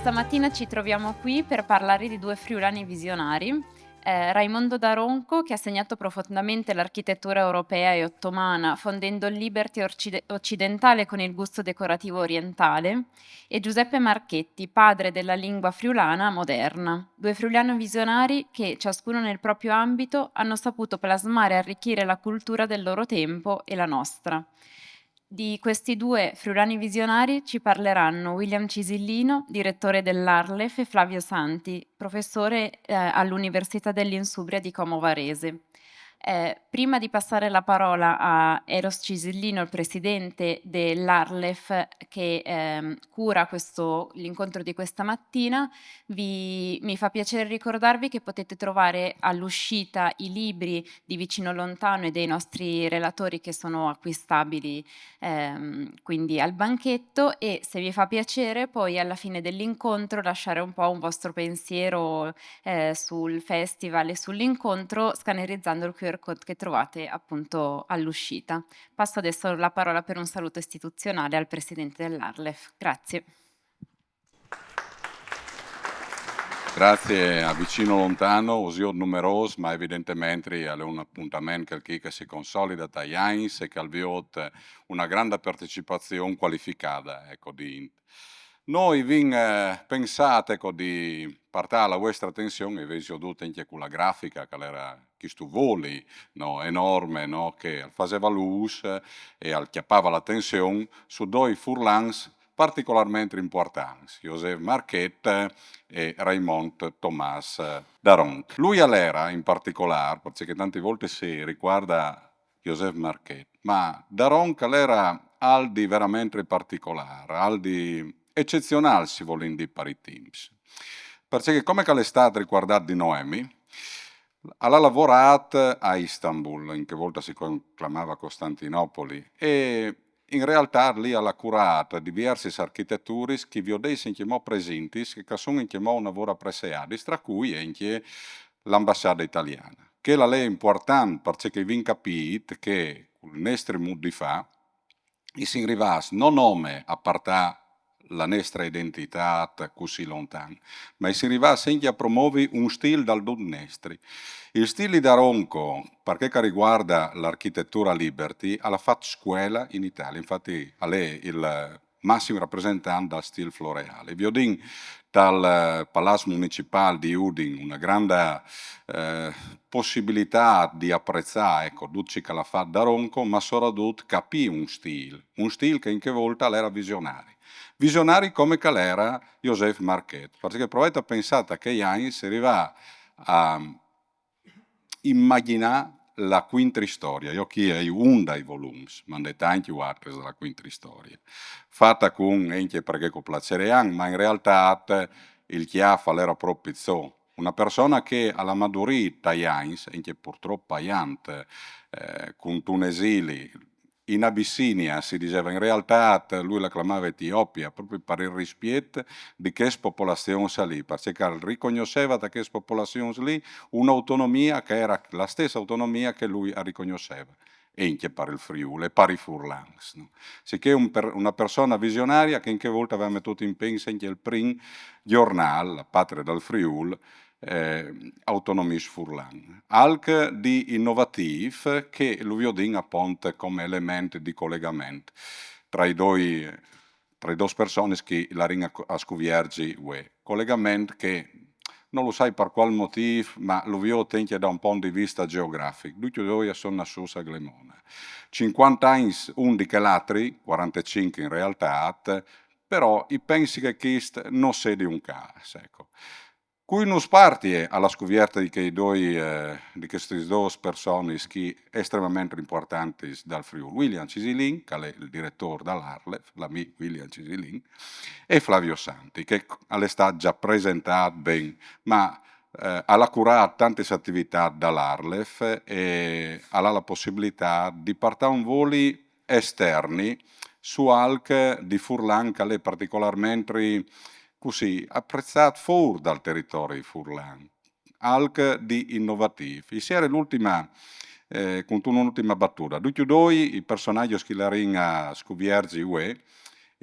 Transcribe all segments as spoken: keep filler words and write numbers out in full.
Stamattina ci troviamo qui per parlare di due friulani visionari, eh, Raimondo Daronco, che ha segnato profondamente l'architettura europea e ottomana, fondendo il Liberty orcide- occidentale con il gusto decorativo orientale, e Giuseppe Marchetti, padre della lingua friulana moderna. Due friulani visionari che, ciascuno nel proprio ambito, hanno saputo plasmare e arricchire la cultura del loro tempo e la nostra. Di questi due friulani visionari ci parleranno William Cisillino, direttore dell'ARLeF, e Flavio Santi, professore, eh, all'Università dell'Insubria di Como Varese. Eh, prima di passare la parola a Eros Cisillino, il presidente dell'ARLeF che, ehm, cura questo, l'incontro di questa mattina, vi- mi fa piacere ricordarvi che potete trovare all'uscita i libri di Vicino Lontano e dei nostri relatori che sono acquistabili, ehm, quindi al banchetto, e se vi fa piacere poi alla fine dell'incontro lasciare un po' un vostro pensiero, eh, sul festival e sull'incontro scannerizzando il Q R code che trovate appunto all'uscita. Passo adesso la parola per un saluto istituzionale al presidente dell'ARLeF. Grazie. Grazie a Vicino Lontano, o siot numerôs, ma evidentementri al è un apontament che, che si consolida tai agns e che al viôt una granda partecipazion cualificada, eco, di int. Nô i vin, eh, pensât, eco, di puartâ a la vuestra atenzion, e vês viodût ancje cu la grafica, che al era chest voli, no, enorme, no, che al faseva lûs e al cjapava la atenzion su doi furlans particolarmentri impuartants, Joseph Marquet e Raimond Tomàs Daronc. Lui al era in particolâr, parcè che tantis voltis si ricuarda Joseph Marquet, ma Daronc al era alc di verementri particolâr, alc di ecezionâl, se i volìn dî, pai timps. Parcè che, come che al è stât ricuardât di Noemi, al à lavorât a Istanbul, in chê volta si clamava Costantinopoli, e in realtât li al à curât diviersis architeturis che i viodês ancjemò presintis, che a son ancjemò une vore apreseadis, tra cui ancje la ambassade italiane. Chel al è impuartant parcè che i vin capît che cul nestri mût di fâ i sin rivâts no nome a puartâ la nestra identitât cussì lontan, ma i sin rivâts ancje a promovi un stîl dal dut nestri. Il stîl di Daronco, par chel che al ricuarde la architeture Liberty, al à fat scuele in Italie, infati al è il massim rapresentant dal stîl floreâl. I viodìn tal, eh, Palaç Municipâl di Udin une grande, eh, pussibilitât di apreçâ, eco, dut ce che al à fat Daronco, ma soredut capî un stîl, un stîl che in chê volte al era visionari. Visionari come che al era Joseph Marquet, parcè che provait a pensâ ta chei agns, si rivà a imagjinâ la Cuintristorie. Jo chi i ai un dai volums, ma 'nd è tancj altris de Cuintristorie. Fate cun, ancje parcè che o placerean, ma in realtât il cjâf al era propit çò. Une persone che al à madurît tai agns, ancje purtrop paiant, eh, cuntun esili, in Abissinie, si diseve, in realtât lui le clamave Etiopie, propit par il rispiet di chês popolazions li, parcè che al ricognosseve ta chês popolazions li une autonomie che e jere la stesse autonomie che lui al ricognosseve ancje par il Friûl e par i furlans, no? Sichè un per-, une persone visionarie che in chê volte e veve metût in pens ancje il prin gjornâl, La Patrie dal Friûl, eh, autonomist furlan. Alc di inovatîf che lu viodìn apont come element di colegament tra i doi, tra i dôs personis che i larìn a, a scuvierzi vuê. Colegament che no lu sai par cuâl motîf, ma lu viôt ancje da un pont di viste gjeografic. Ducj i doi a son nassûts a Glemone. Cincuante agns un di chel altri, cuarantecinc in realtât, però i pensi che chest no sedi un câs, eco. Cui nus puartie a la scuvierte di chei doi, eh, di chestis dôs personis chi estremamentri impuartantis dal Friûl? William Cisillin, che al è il diretôr da l'ARLeF, l'amì William Cisillin, e Flavio Santi, che al è stât za presentât ben, ma, eh, al à curât tantis ativitâts da l'ARLeF e al à la pussibilitât di puartâ un voli esterni su alc di furlan che al è particolarmentri cussì apreçât fûr dal teritori furlan, alc di inovatîf. I siere l'ultime, eh, cuntune ultime batude. Ducj i doi i personaçs che i larìn a scuvierzi vuê,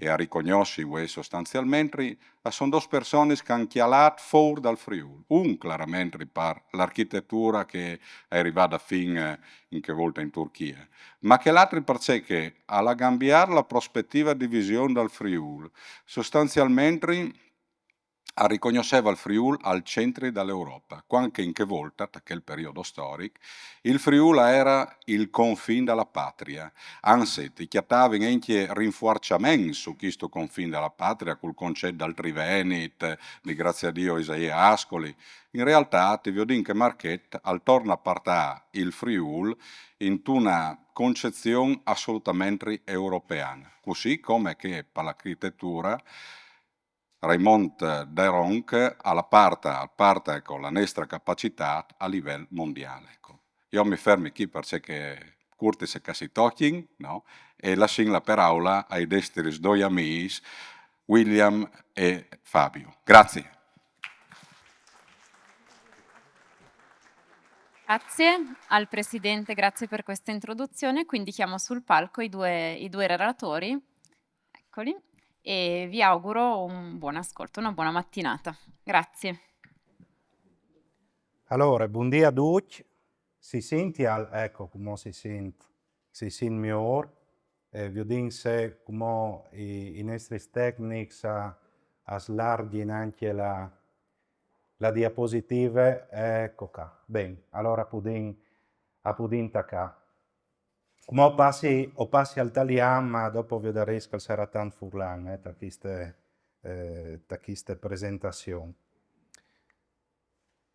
e a ricognossi, vuê, sostanzialmentri, a son dôs personis che a àn cjalât four dal Friûl. Un, claramentri, par l'architetura che a è rivada fin, eh, in chê volta in Turchie, ma chel altri parcè che al à cambiât la prospetiva di vision dal Friûl. Sostanzialmentri, al ricognosseva il Friûl al centri da l'Europa, cuant che in chê volta, ta chel periodo storic, il Friûl al era il confin da la patria. Anzit, i cjatavin ancje rinfuarçaments su chistu confin da la patria cul concet dal Trivenit, di Graziadio Isaia Ascoli. In realtât, ti viodìn che Marquet al torna a puartâ il Friûl intuna concezion assolutamentri europeana, cussì come che par l'architetura Raymond Deronck al puarta, al puarta, eco, la nestra capacitât a livel mondiâl, eco. Jo mi fermi chi parcè che curtis e ca si tocjin, no? E lassìn la peraula ai nestris doi amîs, William e Fabio. Grazie. Grazie al Presidente, grazie per questa introduzione. Quindi chiamo sul palco i due, i due relatori. Eccoli. E vi auguro un buon ascolto, una buona mattinata. Grazie. Alore, bundì a ducj. Si sint, al-, eco, cumò si sint, si sint miôr. Eh, viodìn se cumò i, i nestris tecnics a, a slargjin ancje la, la diapositive. Eco ca. Ben, alore a pudìn, a pudìn tacâ. Cumò o passi, o passi al talian, ma dopo viodarês che al sarà tant furlan, eh, ta cheste, eh, ta cheste presentazion.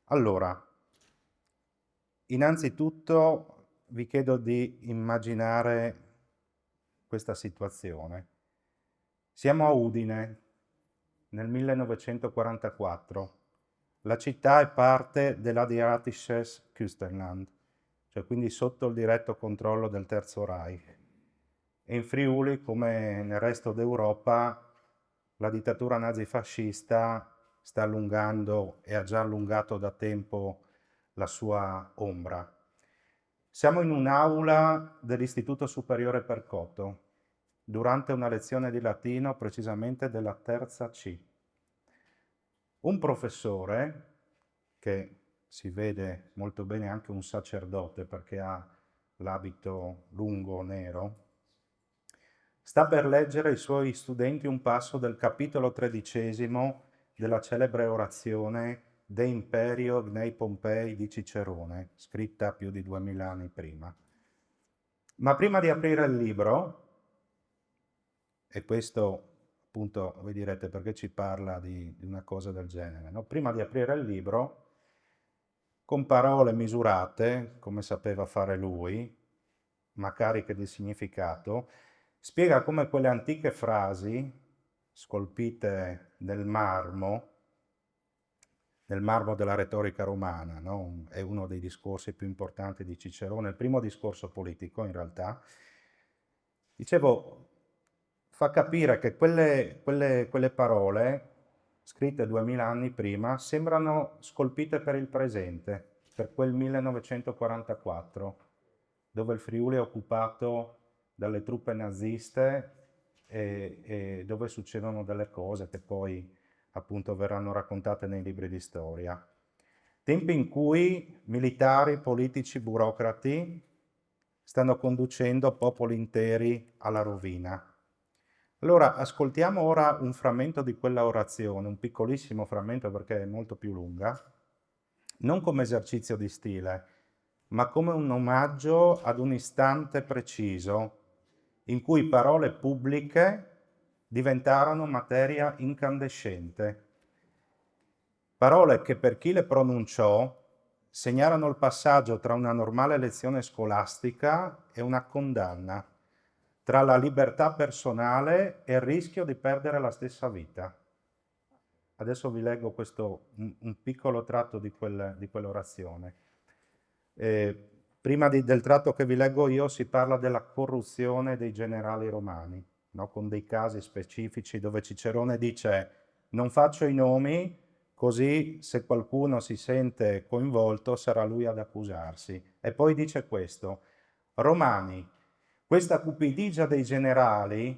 Allora, innanzitutto vi chiedo di immaginare questa situazione. Siamo a Udine, nel millenovecentoquarantaquattro. La città è parte dell'Adriatisches Küstenland, cioè quindi sotto il diretto controllo del Terzo Reich. E in Friuli, come nel resto d'Europa, la dittatura nazifascista sta allungando e ha già allungato da tempo la sua ombra. Siamo in un'aula dell'Istituto Superiore Percotto, durante una lezione di latino, precisamente della terza C. Un professore, che si vede molto bene anche un sacerdote perché ha l'abito lungo nero, sta per leggere ai suoi studenti un passo del capitolo tredicesimo della celebre orazione De Imperio Ignei Pompei di Cicerone, scritta più di duemila anni prima. Ma prima di aprire il libro, e questo appunto voi direte: "Perché ci parla di, di una cosa del genere?" No? Prima di aprire il libro, con parole misurate, come sapeva fare lui, ma cariche di significato, spiega come quelle antiche frasi scolpite nel marmo, nel marmo della retorica romana, no? È uno dei discorsi più importanti di Cicerone, il primo discorso politico in realtà. Dicevo, fa capire che quelle, quelle, quelle parole, scritte duemila anni prima, sembrano scolpite per il presente, per quel millenovecentoquarantaquattro, dove il Friuli è occupato dalle truppe naziste e, e dove succedono delle cose che poi appunto verranno raccontate nei libri di storia. Tempi in cui militari, politici, burocrati stanno conducendo popoli interi alla rovina. Allora, ascoltiamo ora un frammento di quella orazione, un piccolissimo frammento perché è molto più lunga, non come esercizio di stile, ma come un omaggio ad un istante preciso in cui parole pubbliche diventarono materia incandescente. Parole che per chi le pronunciò segnarono il passaggio tra una normale lezione scolastica e una condanna, tra la libertà personale e il rischio di perdere la stessa vita. Adesso vi leggo questo, un, un piccolo tratto di, quel, di quell'orazione. Eh, prima di, del tratto che vi leggo io si parla della corruzione dei generali romani, no? Con dei casi specifici dove Cicerone dice: "Non faccio i nomi, così se qualcuno si sente coinvolto sarà lui ad accusarsi." E poi dice questo: "Romani, questa cupidigia dei generali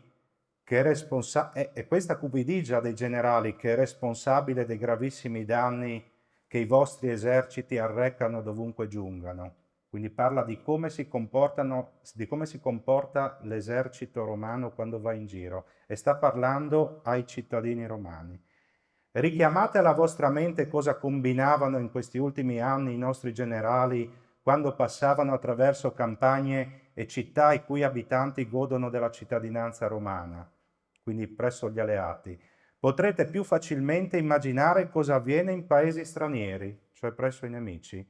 che è responsa- è, è questa cupidigia dei generali che è responsabile dei gravissimi danni che i vostri eserciti arrecano dovunque giungano. Quindi parla di come si comportano, di come si comporta l'esercito romano quando va in giro, e sta parlando ai cittadini romani. Richiamate alla vostra mente cosa combinavano in questi ultimi anni i nostri generali quando passavano attraverso campagne e città i cui abitanti godono della cittadinanza romana, quindi presso gli alleati. Potrete più facilmente immaginare cosa avviene in paesi stranieri, cioè presso i nemici.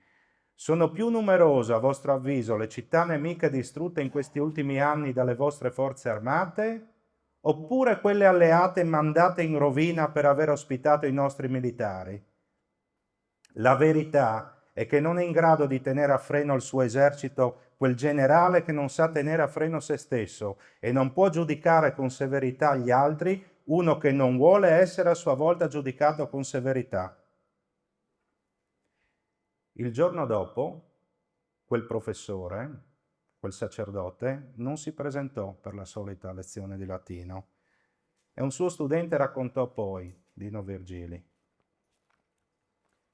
Sono più numerose, a vostro avviso, le città nemiche distrutte in questi ultimi anni dalle vostre forze armate, oppure quelle alleate mandate in rovina per aver ospitato i nostri militari? La verità è che non è in grado di tenere a freno il suo esercito quel generale che non sa tenere a freno se stesso e non può giudicare con severità gli altri uno che non vuole essere a sua volta giudicato con severità. Il giorno dopo, quel professore, quel sacerdote, non si presentò per la solita lezione di latino, e un suo studente raccontò poi, Dino Virgili.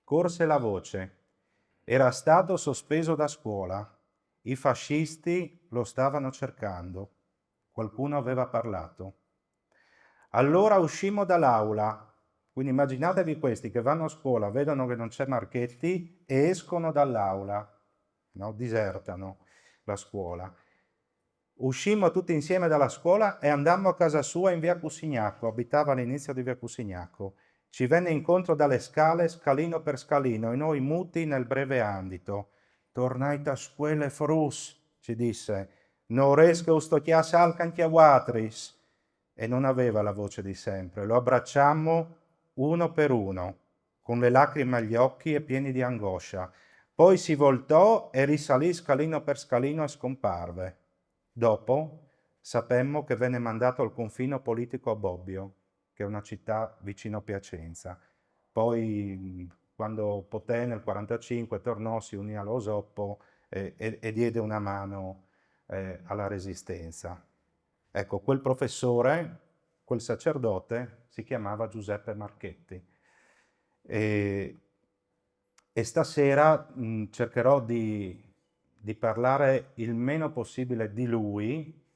Corse la voce. Era stato sospeso da scuola. I fascisti lo stavano cercando. Qualcuno aveva parlato. Allora uscimmo dall'aula. Quindi immaginatevi questi che vanno a scuola, vedono che non c'è Marchetti e escono dall'aula, no? Disertano la scuola. Uscimmo tutti insieme dalla scuola e andammo a casa sua in via Cussignacco, abitava all'inizio di via Cussignacco. Ci venne incontro dalle scale, scalino per scalino, e noi muti nel breve andito. Tornait a scuele, fruts, ci disse. No resco sto chiassal cantiavatris. E non aveva la voce di sempre. Lo abbracciammo uno per uno, con le lacrime agli occhi e pieni di angoscia. Poi si voltò e risalì scalino per scalino e scomparve. Dopo sapemmo che venne mandato al confino politico a Bobbio, che è una città vicino a Piacenza. Poi, quando poté nel quarantacinque, tornò, si unì allo Soppo e, e, e diede una mano eh, alla resistenza. Ecco, quel professore, quel sacerdote si chiamava Giuseppe Marchetti. E, e stasera mh, cercherò di, di parlare il meno possibile di lui,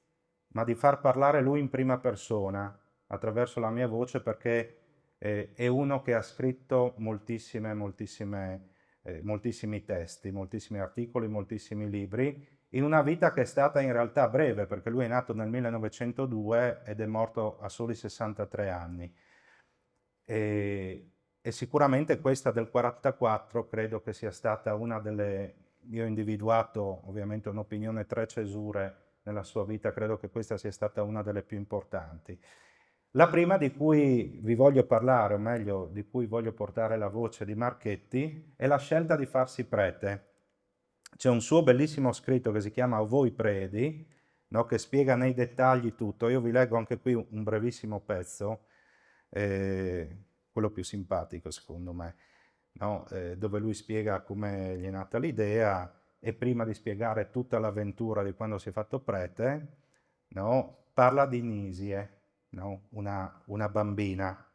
ma di far parlare lui in prima persona attraverso la mia voce, perché eh, è uno che ha scritto moltissime, moltissime, eh, moltissimi testi, moltissimi articoli, moltissimi libri, in una vita che è stata in realtà breve, perché lui è nato nel millenovecentodue ed è morto a soli sessantatré anni. E, e sicuramente questa del quarantaquattro credo che sia stata una delle, io ho individuato ovviamente un'opinione, tre cesure nella sua vita, credo che questa sia stata una delle più importanti. La prima di cui vi voglio parlare, o meglio, di cui voglio portare la voce di Marchetti, è la scelta di farsi prete. C'è un suo bellissimo scritto che si chiama O voi predi, no, che spiega nei dettagli tutto. Io vi leggo anche qui un brevissimo pezzo, eh, quello più simpatico secondo me, no? Eh, dove lui spiega come gli è nata l'idea e prima di spiegare tutta l'avventura di quando si è fatto prete, no, parla di Nisie, no? Una, una bambina.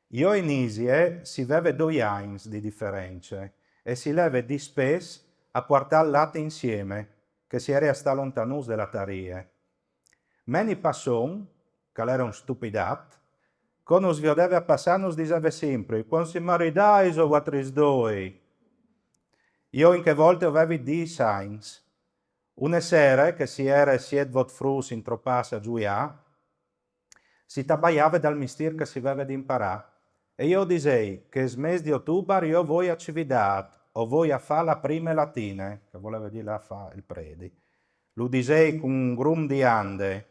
Jo e Nisie si veve doi agns di diference e si leve dispès a puartà 'l lat insieme, che si ere a stà lontanùs de latarie. Meni Passon, che l'ere un stupidat, co nus viodeve a passà nus diseve simpri: «Quand si maridaiso vuatris doi?» Jo in chê volte o vevi dîs agns. Une sere, che si ere siet vot fruts intropàs a zuià, si tabaiave dal mistîr che si veve di imparà, e jo o disei che 's mês di Otubar jo o voi a Cividât, o voi a fâ la prime latine, che voleve dî lâ a fâ il predi. Lu disei cun un grum di ande,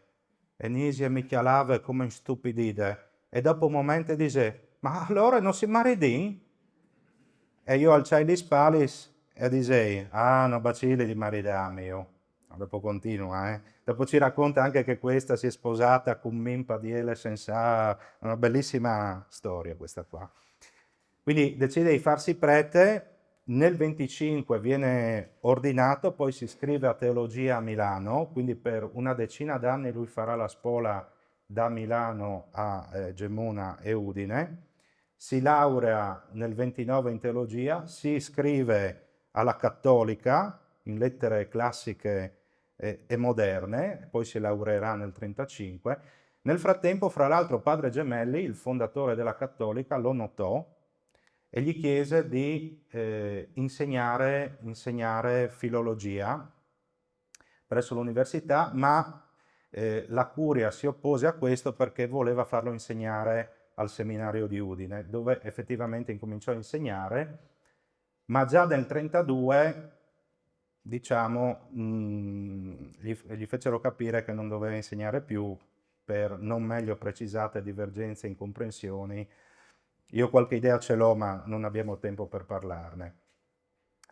e Nisie mi cjalave come instupidide, e dopo un moment e disè: «Ma alore no si maridìn?» E jo o alçai lis spalis e o disei: «Ah, no bacili di maridâmi jo.» Dopo continua, eh. Dopo ci racconta anche che questa si è sposata con Mimpa di Ele Sensà, una bellissima storia questa qua. Quindi decide di farsi prete Nel venticinque viene ordinato, poi si iscrive a teologia a Milano, quindi per una decina d'anni lui farà la spola da Milano a eh, Gemona e Udine, si laurea nel ventinove in teologia, si iscrive alla Cattolica in lettere classiche e, e moderne, poi si laureerà nel trentacinque. Nel frattempo, fra l'altro, padre Gemelli, il fondatore della Cattolica, lo notò e gli chiese di eh, insegnare, insegnare filologia presso l'università, ma eh, la curia si oppose a questo perché voleva farlo insegnare al seminario di Udine, dove effettivamente incominciò a insegnare, ma già nel trentadue, diciamo, mh, gli, gli fecero capire che non doveva insegnare più per non meglio precisate divergenze e incomprensioni. Io qualche idea ce l'ho, ma non abbiamo tempo per parlarne.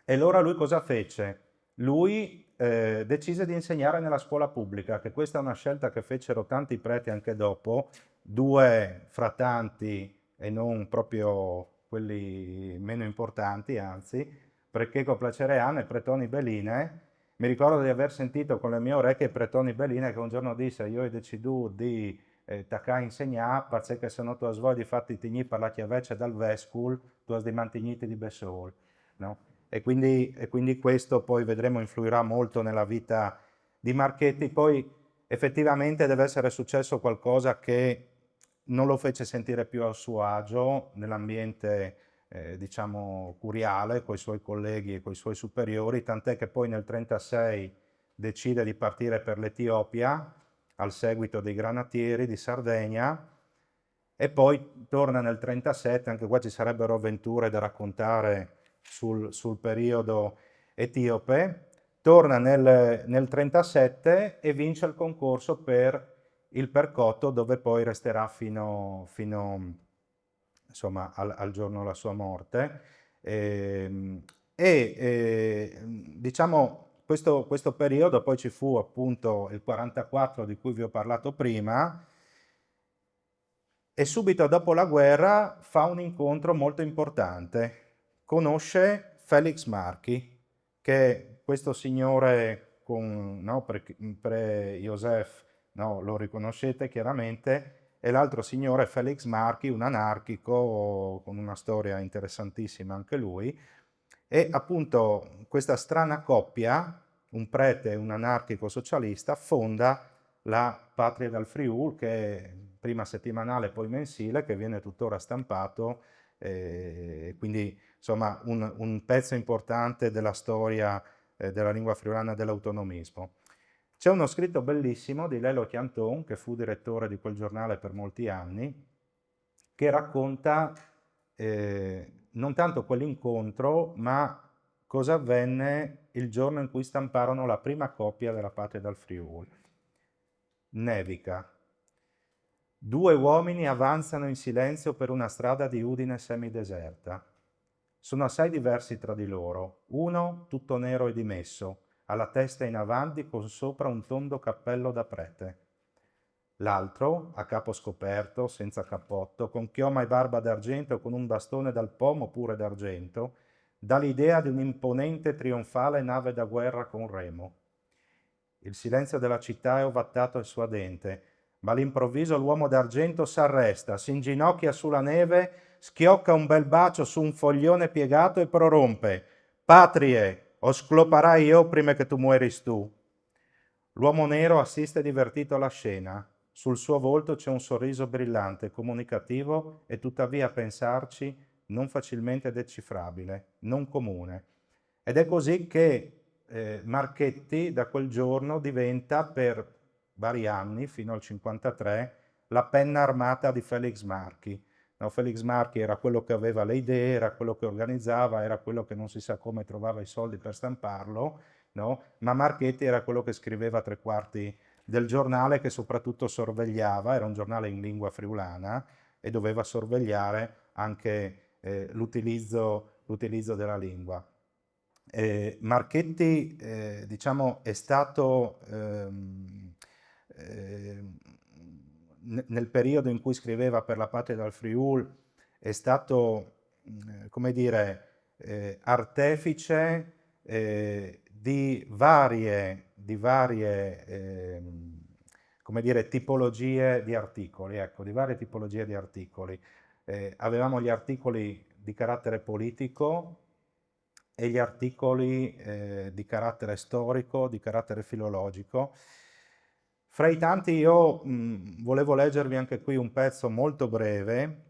E allora lui cosa fece? Lui eh, decise di insegnare nella scuola pubblica, che questa è una scelta che fecero tanti preti anche dopo, due fra tanti e non proprio quelli meno importanti, anzi, perché con piacere Anne, Pretoni Beline, mi ricordo di aver sentito con le mie orecchie Pretoni Beline che un giorno disse: "Io ho deciso di eh, tacà a insegnare, perché se no tu has voglia di farti tignì per la chiaveccia dal vescul, tu has di mantigniti di bessol." No? E quindi, e quindi questo poi vedremo influirà molto nella vita di Marchetti. Poi effettivamente deve essere successo qualcosa che non lo fece sentire più a suo agio nell'ambiente, eh, diciamo, curiale, con i suoi colleghi e con i suoi superiori, tant'è che poi nel trentasei decide di partire per l'Etiopia al seguito dei granatieri di Sardegna e poi torna nel trentasette, anche qua ci sarebbero avventure da raccontare sul, sul periodo etiope, torna nel, nel trentasette e vince il concorso per il Percotto, dove poi resterà fino, fino, insomma, al, al giorno della sua morte. Ehm, e eh, diciamo, questo, questo periodo poi ci fu appunto il quarantaquattro di cui vi ho parlato prima, e subito dopo la guerra fa un incontro molto importante. Conosce Felix Marchi, che questo signore con, no, pre, pre Joseph, no, lo riconoscete chiaramente, e l'altro signore, Felix Marchi, un anarchico con una storia interessantissima anche lui. E appunto questa strana coppia, un prete e un anarchico socialista, fonda la Patria dal Friul, che è prima settimanale, poi mensile, che viene tuttora stampato, eh, quindi insomma un, un pezzo importante della storia eh, della lingua friulana e dell'autonomismo. C'è uno scritto bellissimo di Lelo Chianton, che fu direttore di quel giornale per molti anni, che racconta eh, non tanto quell'incontro, ma cosa avvenne il giorno in cui stamparono la prima copia della Patria dal Friuli. Nevica. Due uomini avanzano in silenzio per una strada di Udine semideserta. Sono assai diversi tra di loro. Uno, tutto nero e dimesso, ha la testa in avanti con sopra un tondo cappello da prete. L'altro, a capo scoperto, senza cappotto, con chioma e barba d'argento e con un bastone dal pomo pure d'argento, dà l'idea di un'imponente trionfale nave da guerra con remo. Il silenzio della città è ovattato e suadente, ma all'improvviso l'uomo d'argento s'arresta, si inginocchia sulla neve, schiocca un bel bacio su un foglione piegato e prorompe: "Patrie, o scloparai io prima che tu mueris tu." L'uomo nero assiste divertito alla scena. Sul suo volto c'è un sorriso brillante, comunicativo e tuttavia, a pensarci, non facilmente decifrabile, non comune. Ed è così che eh, Marchetti da quel giorno diventa per vari anni, fino al cinquantatré, la penna armata di Felix Marchi. No, Felix Marchi era quello che aveva le idee, era quello che organizzava, era quello che non si sa come trovava i soldi per stamparlo, no? Ma Marchetti era quello che scriveva tre quarti del giornale, che soprattutto sorvegliava, era un giornale in lingua friulana e doveva sorvegliare anche eh, l'utilizzo, l'utilizzo della lingua. Eh, Marchetti, eh, diciamo, è stato ehm, eh, nel periodo in cui scriveva per la Patria dal Friul, è stato, mm, come dire, eh, artefice eh, di varie, di varie ehm, come dire, tipologie di articoli, ecco, di varie tipologie di articoli. Eh, avevamo gli articoli di carattere politico e gli articoli eh, di carattere storico, di carattere filologico. Fra i tanti io mh, volevo leggervi anche qui un pezzo molto breve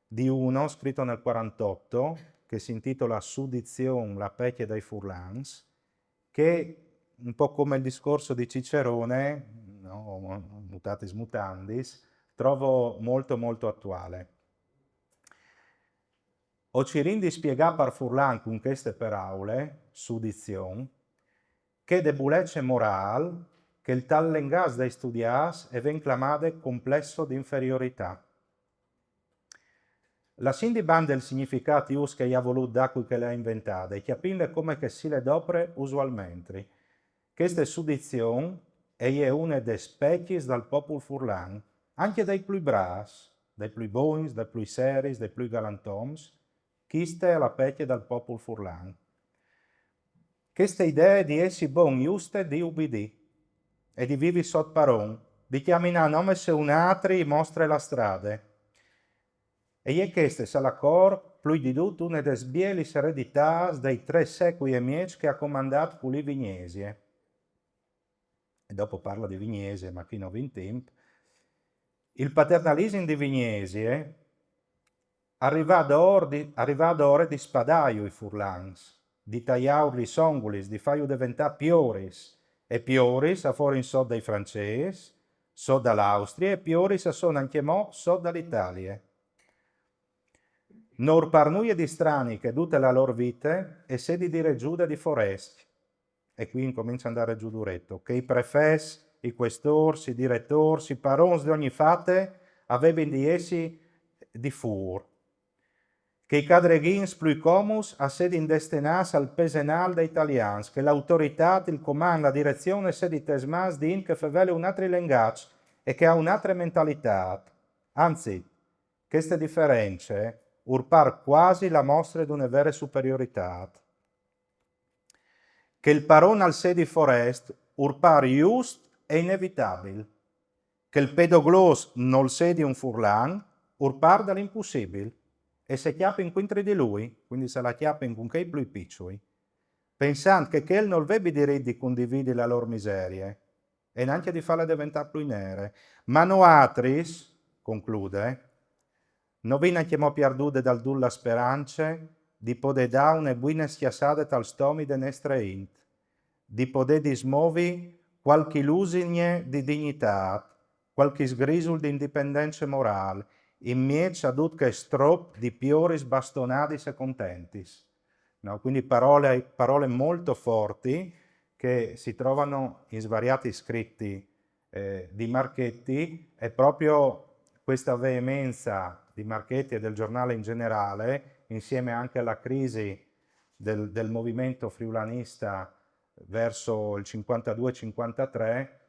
di uno scritto nel quarantotto che si intitola Sudizion, la pecchie dai furlans, che un po' come il discorso di Cicerone, no? Mutatis mutandis, trovo molto molto attuale. O cirìn di spiegà par furlan cun cheste peraule, sudizion, che debulece morâl che il tal lengaç dai studiâts e ven clamade complesso d'inferiorità. Lassìn di bande il significât just che i à volût dâ cui che le à inventade e cjapìnle come che si le dopre usualmentri. Cheste sudizion e je une des pecjis dal popul furlan, ancje dai plui brâfs, dai plui bogns, dai plui seris, dai plui galantoms, chiste e je la pecje dal popul furlan. Cheste idee di jessi bon juste di ubidî e di vivi sot paron, di cjaminâ nome se un altri i mostre la strade. E je cheste, salacor, plui di dut une des bielis ereditâts dai trê secui e mieç che e à comandât culì Vignesie. E dopo parla di Vignesie, ma chi no vin timp. Il paternalisim di Vignesie al rivà adore di, al rivà adore di spadâju i furlans, di taiâur lis ongulis, di fâju deventâ pioris, e pioris a forin sot dai francês, sot da la Austrie, e pioris a son ancjemò sot da la Italie. No ur pâr nuie di strani che dute la lôr vite e sedi direzude di forescj. E qui incomincia a andare giù dureto, che i prefets, i questôrs, i diretôrs, i parons di ogni fate a vevin di jessi di fûr, che i cadreghins plui comuts a sedin destinâts al pesenâl dai talians, che la autoritât, il comand, la direzion e sedi tes mans di int che fevele un altri lengaç e che e à une altre mentalitât. Anzit, cheste diference ur pâr cuasi la mostre di une vere superioritât. Che il paron al sedi forest ur pâr just e inevitabil. Che il pedoglôs nol sedi un furlan ur pâr dal impussibil. E se cjapin cuintri di lui, cuindi se la cjapin cun chei plui piçui, pensant che chel nol vebi dirit di cundividi la lôr miserie e nancje di fâle deventâ plui nere. Ma noatris, conclude, no vin ancjemò pierdude dal dut la sperance di podê dâ une buine scjassade tal stomi de nestre int, di podê dismovi cualchi lusigne di dignitât, cualchi sgrisul di indipendence morâl, in mieç a dut chest trop di pioris bastonadis e contentis. No? Quindi parole, parole molto forti che si trovano in svariati scritti eh, di Marchetti, e proprio questa veemenza di Marchetti e del giornale in generale, insieme anche alla crisi del, del movimento friulanista verso il cinquantadue cinquantatré,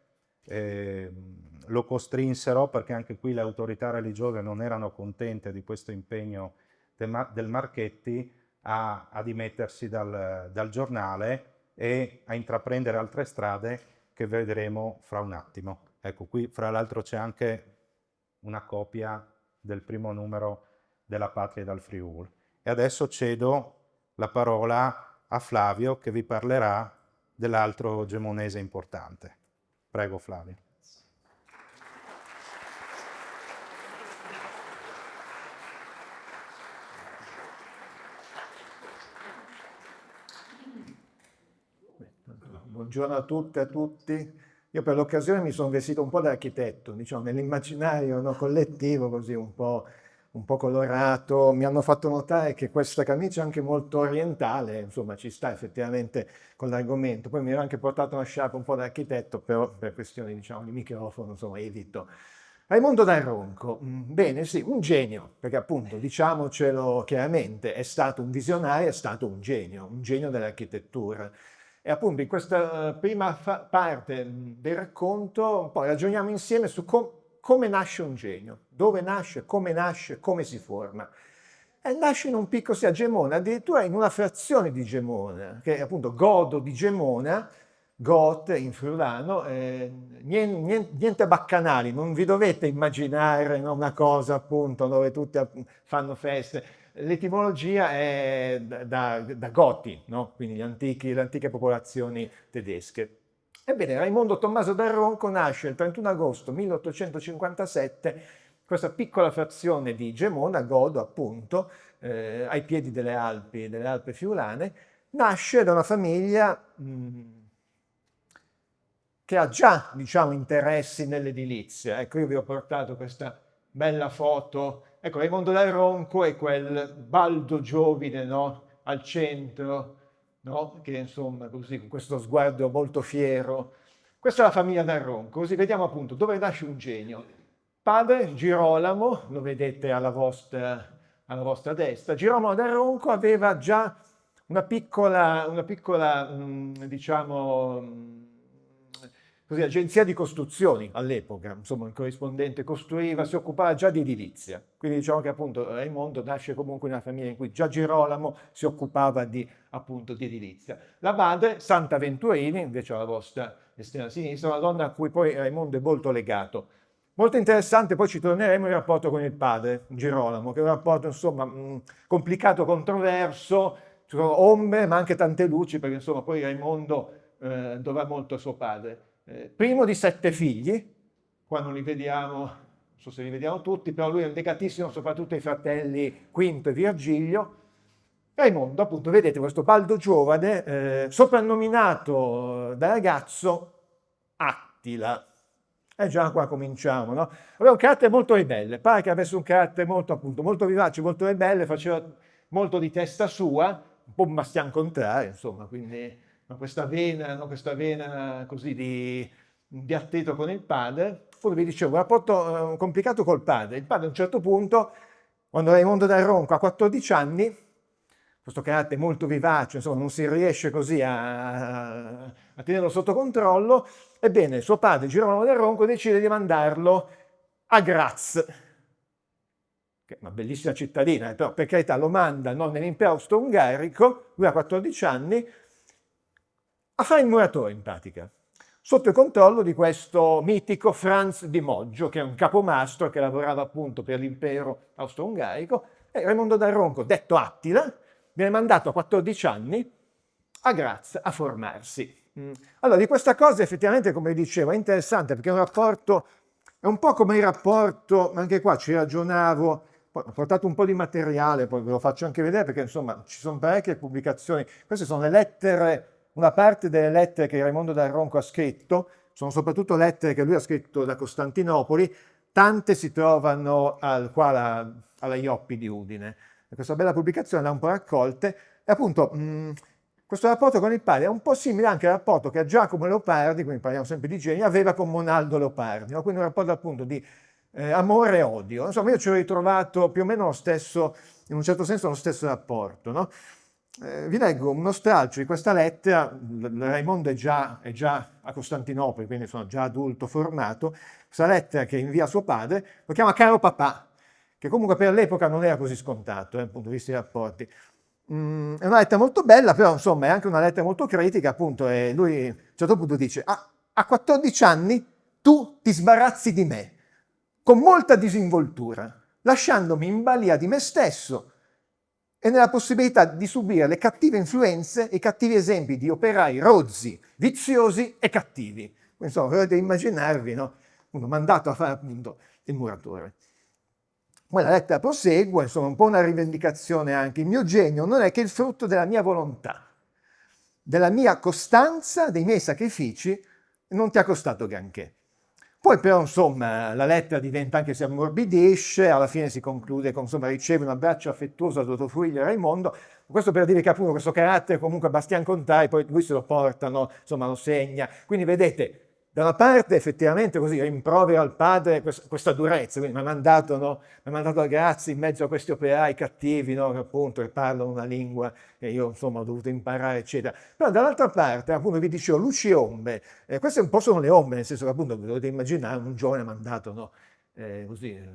eh, lo costrinsero, perché anche qui le autorità religiose non erano contente di questo impegno de Ma-, del Marchetti, a, a dimettersi dal, dal giornale e a intraprendere altre strade che vedremo fra un attimo. Ecco, qui fra l'altro c'è anche una copia del primo numero della Patria e dal Friul. E adesso cedo la parola a Flavio che vi parlerà dell'altro gemonese importante. Prego, Flavio. Buongiorno a tutte e a tutti. Io per l'occasione mi sono vestito un po' da architetto, diciamo, nell'immaginario, no, collettivo, così un po', un po' colorato. Mi hanno fatto notare che questa camicia è anche molto orientale, insomma, ci sta effettivamente con l'argomento. Poi mi ero anche portato una sciarpa un po' da architetto, però per questioni, diciamo, di microfono, insomma, evito. Raimondo Dal Ronco, mm, bene, sì, un genio, perché appunto, diciamocelo chiaramente, è stato un visionario, è stato un genio, un genio dell'architettura. E appunto in questa eh, prima fa- parte mm, del racconto un po' ragioniamo insieme su com- come nasce un genio, dove nasce, come nasce, come si forma. E nasce in un piccolo, sì, a Gemona, addirittura in una frazione di Gemona, che è appunto Godo di Gemona, Goth in friulano, eh, nien- nien- niente baccanali, non vi dovete immaginare, no, una cosa appunto dove tutti ap- fanno feste. L'etimologia è da, da- da Goti, no? Quindi gli antichi, le antiche popolazioni tedesche. Ebbene, Raimondo Tommaso D'Arronco nasce il trentuno agosto milleottocentocinquantasette, questa piccola frazione di Gemona, Godo appunto, eh, ai piedi delle Alpi, delle Alpi friulane, nasce da una famiglia, mm, che ha già, diciamo, interessi nell'edilizia. Ecco, io vi ho portato questa bella foto. Ecco, Raimondo D'Arronco è quel Baldo giovine, no? Al centro, no? Che insomma, così, con questo sguardo molto fiero. Questa è la famiglia D'Arronco, così vediamo appunto dove nasce un genio. Padre Girolamo, lo vedete alla vostra, alla vostra destra, Girolamo D'Arronco aveva già una piccola, una piccola, mm, diciamo, mm, così, agenzia di costruzioni all'epoca, insomma, il corrispondente costruiva, si occupava già di edilizia. Quindi diciamo che appunto Raimondo nasce comunque in una famiglia in cui già Girolamo si occupava di, appunto, di edilizia. La madre, Santa Venturini, invece alla vostra estrema sinistra, una donna a cui poi Raimondo è molto legato. Molto interessante, poi ci torneremo, il rapporto con il padre Girolamo, che è un rapporto, insomma, mm, complicato, controverso, ci sono ombre ma anche tante luci, perché insomma poi Raimondo, eh, dovrà molto a suo padre. Eh, primo di sette figli, qua non li vediamo, non so se li vediamo tutti, però lui è legatissimo soprattutto ai fratelli Quinto e Virgilio. Raimondo, appunto, vedete questo Baldo giovane, eh, soprannominato da ragazzo Attila. E già qua cominciamo, no? Aveva un carattere molto ribelle, pare che avesse un carattere molto, appunto, molto vivace, molto ribelle, faceva molto di testa sua, un po' un bastian contrario, insomma, quindi, no, questa vena, no, questa vena così di, di attrito con il padre. Poi vi dicevo, un rapporto, eh, complicato col padre. Il padre a un certo punto, quando Raimondo D'Arronco ha quattordici anni, questo carattere molto vivace, insomma, non si riesce così a, a tenerlo sotto controllo, ebbene, suo padre Girolamo D'Arronco decide di mandarlo a Graz, che è una bellissima cittadina, eh, però per carità lo manda, no, nell'impero austro-ungarico, lui ha quattordici anni, a fare il muratore in pratica, sotto il controllo di questo mitico Franz di Moggio, che è un capomastro che lavorava appunto per l'impero austro-ungarico, e Raimondo D'Arronco, detto Attila, viene mandato a quattordici anni a Graz a formarsi. Mm. Allora, di questa cosa effettivamente, come dicevo, è interessante perché è un rapporto, è un po' come il rapporto, ma anche qua ci ragionavo, poi ho portato un po' di materiale, poi ve lo faccio anche vedere perché insomma ci sono parecchie pubblicazioni. Queste sono le lettere, una parte delle lettere che Raimondo D'Arronco ha scritto, sono soprattutto lettere che lui ha scritto da Costantinopoli, tante si trovano al, qua alla, alla Ioppi di Udine. E questa bella pubblicazione le ha un po' raccolte, e appunto, mh, questo rapporto con il padre è un po' simile anche al rapporto che Giacomo Leopardi, quindi parliamo sempre di genii, aveva con Monaldo Leopardi, no? Quindi un rapporto appunto di, eh, amore e odio. Insomma, io ci ho ritrovato più o meno lo stesso, in un certo senso lo stesso rapporto, no? Eh, vi leggo uno stralcio di questa lettera, Raimondo è già, è già a Costantinopoli, quindi sono già adulto formato, questa lettera che invia a suo padre, lo chiama caro papà, che comunque per l'epoca non era così scontato, eh, dal punto di vista dei rapporti. Mm, è una lettera molto bella, però insomma è anche una lettera molto critica, appunto, e lui a un certo punto dice: "Ah, a quattordici anni tu ti sbarazzi di me, con molta disinvoltura, lasciandomi in balia di me stesso e nella possibilità di subire le cattive influenze e i cattivi esempi di operai rozzi, viziosi e cattivi." Insomma, potete immaginarvi, no? Uno mandato a fare appunto il muratore. Poi la lettera prosegue, insomma, un po' una rivendicazione anche. "Il mio genio non è che il frutto della mia volontà, della mia costanza, dei miei sacrifici, non ti ha costato granché." Poi però, insomma, la lettera diventa, anche se ammorbidisce, alla fine si conclude con, insomma, "riceve un abbraccio affettuoso da tuo figlio Raimondo". Questo per dire che appunto questo carattere comunque Bastian Contrari, poi lui se lo porta, no? Insomma, lo segna. Quindi vedete, da una parte effettivamente così rimprovera al padre quest- questa durezza, quindi mi ha mandato, no? Mi ha mandato a Graz in mezzo a questi operai cattivi, no? Che appunto che parlano una lingua che io insomma ho dovuto imparare, eccetera. Però dall'altra parte appunto vi dicevo luci e ombre, e queste un po' sono le ombre, nel senso che appunto dovete immaginare un giovane mandato, no? eh, così, eh,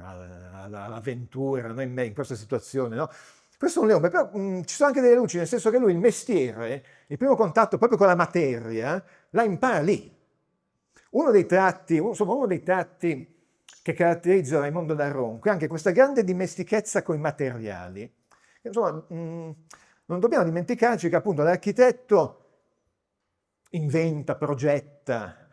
alla, alla, all'avventura, no? In, me- in questa situazione, no? Questo è un leone, però mm, ci sono anche delle luci, nel senso che lui il mestiere, il primo contatto proprio con la materia, la impara lì. Uno dei tratti, insomma, uno dei tratti che caratterizza Raimondo Dal Ronco è anche questa grande dimestichezza con i materiali. Insomma, mm, non dobbiamo dimenticarci che appunto l'architetto inventa, progetta,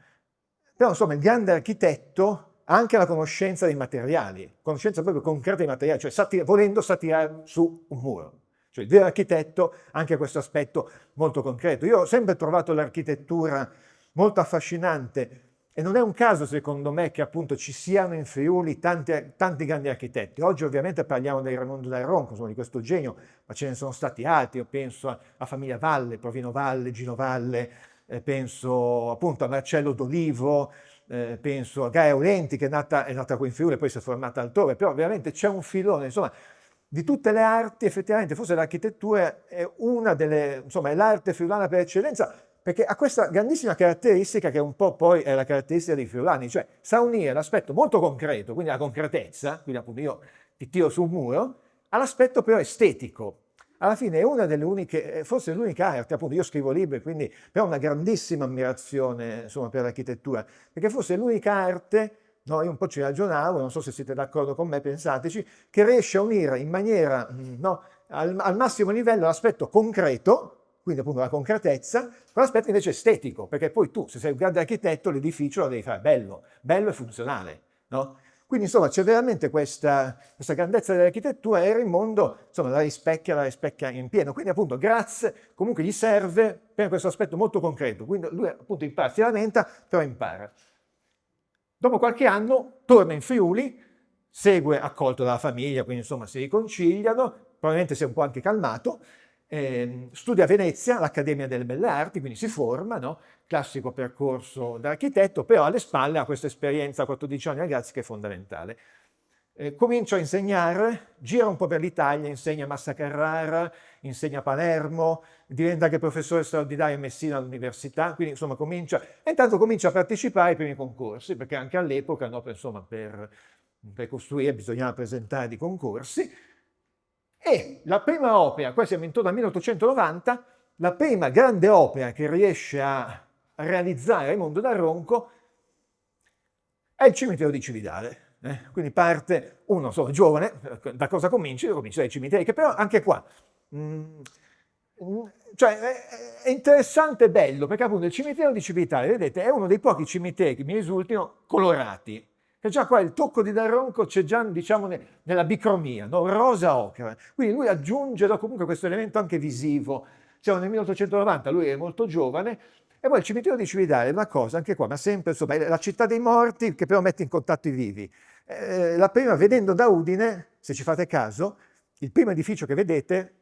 però insomma il grande architetto ha anche la conoscenza dei materiali, conoscenza proprio concreta dei materiali, cioè sa ti- volendo sa tirare su un muro. Cioè il vero architetto ha anche questo aspetto molto concreto. Io ho sempre trovato l'architettura molto affascinante e non è un caso secondo me che appunto ci siano in Friuli tanti, tanti grandi architetti. Oggi ovviamente parliamo di Raimondo Dal Ronco, insomma, di questo genio, ma ce ne sono stati altri, io penso alla famiglia Valle, Provino Valle, Gino Valle, eh, penso appunto a Marcello D'Olivo, eh, penso a Gaia Aulenti che è nata, è nata qui in Friuli e poi si è formata altrove, però veramente c'è un filone, insomma, di tutte le arti effettivamente forse l'architettura è una delle, insomma, è l'arte friulana per eccellenza, perché ha questa grandissima caratteristica che un po' poi è la caratteristica dei friulani, cioè sa unire l'aspetto molto concreto, quindi la concretezza, quindi appunto io ti tiro su un muro, all'aspetto però estetico. Alla fine è una delle uniche, eh, forse l'unica arte, appunto io scrivo libri, quindi però ho una grandissima ammirazione insomma, per l'architettura, perché forse è l'unica arte, no, io un po' ci ragionavo, non so se siete d'accordo con me, pensateci, che riesce a unire in maniera mm, no, al, al massimo livello l'aspetto concreto, quindi appunto la concretezza, con l'aspetto invece estetico, perché poi tu se sei un grande architetto l'edificio lo devi fare bello, bello e funzionale. No? Quindi insomma c'è veramente questa, questa grandezza dell'architettura e Raimondo insomma, la rispecchia, la rispecchia in pieno. Quindi appunto Graz comunque gli serve per questo aspetto molto concreto. Quindi lui appunto impara, si lamenta, però impara. Dopo qualche anno torna in Friuli, segue accolto dalla famiglia, quindi insomma si riconciliano, probabilmente si è un po' anche calmato, ehm, studia a Venezia, all'Accademia delle Belle Arti, quindi si forma, no? Classico percorso da architetto, però alle spalle ha questa esperienza a quattordici anni a Graz che è fondamentale. Eh, comincia a insegnare, gira un po' per l'Italia, insegna a Massa Carrara, insegna a Palermo, diventa anche professore straordinario a Messina all'università, quindi insomma comincia, e intanto comincia a partecipare ai primi concorsi, perché anche all'epoca, no, per, insomma, per, per costruire bisognava presentare dei concorsi, e la prima opera, qua siamo intorno al milleottocentonovanta, la prima grande opera che riesce a realizzare Raimondo Dal Ronco è il cimitero di Cividale. Eh? Quindi parte uno, insomma, giovane, eh, da cosa cominci? Cominci dai cimiteri, che però anche qua mm, mm, cioè, è, è interessante e bello, perché appunto il cimitero di Cividale, vedete, è uno dei pochi cimiteri che mi risultino colorati, che già qua il tocco di Dal Ronco c'è già, diciamo, ne- nella bicromia, no? Rosa ocra. Quindi lui aggiunge no, comunque questo elemento anche visivo. Siamo nel milleottocentonovanta, lui è molto giovane, e poi il cimitero di Cividale è una cosa, anche qua, ma sempre, insomma, è la città dei morti che però mette in contatto i vivi. Eh, la prima, vedendo da Udine, se ci fate caso, il primo edificio che vedete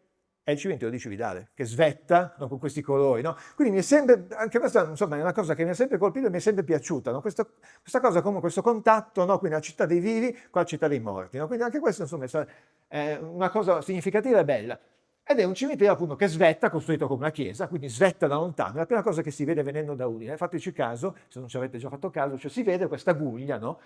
è il cimitero di Cividale, che svetta no, con questi colori. No? Quindi mi è sempre, anche questa insomma, è una cosa che mi ha sempre colpito e mi è sempre piaciuta, no? Questa, questa cosa, comunque, questo contatto no? Quindi la città dei vivi con la città dei morti. No? Quindi anche questo insomma, è una cosa significativa e bella. Ed è un cimitero appunto che svetta, costruito come una chiesa, quindi svetta da lontano. La prima cosa che si vede venendo da Udine, fateci caso, se non ci avete già fatto caso, cioè si vede questa guglia, no?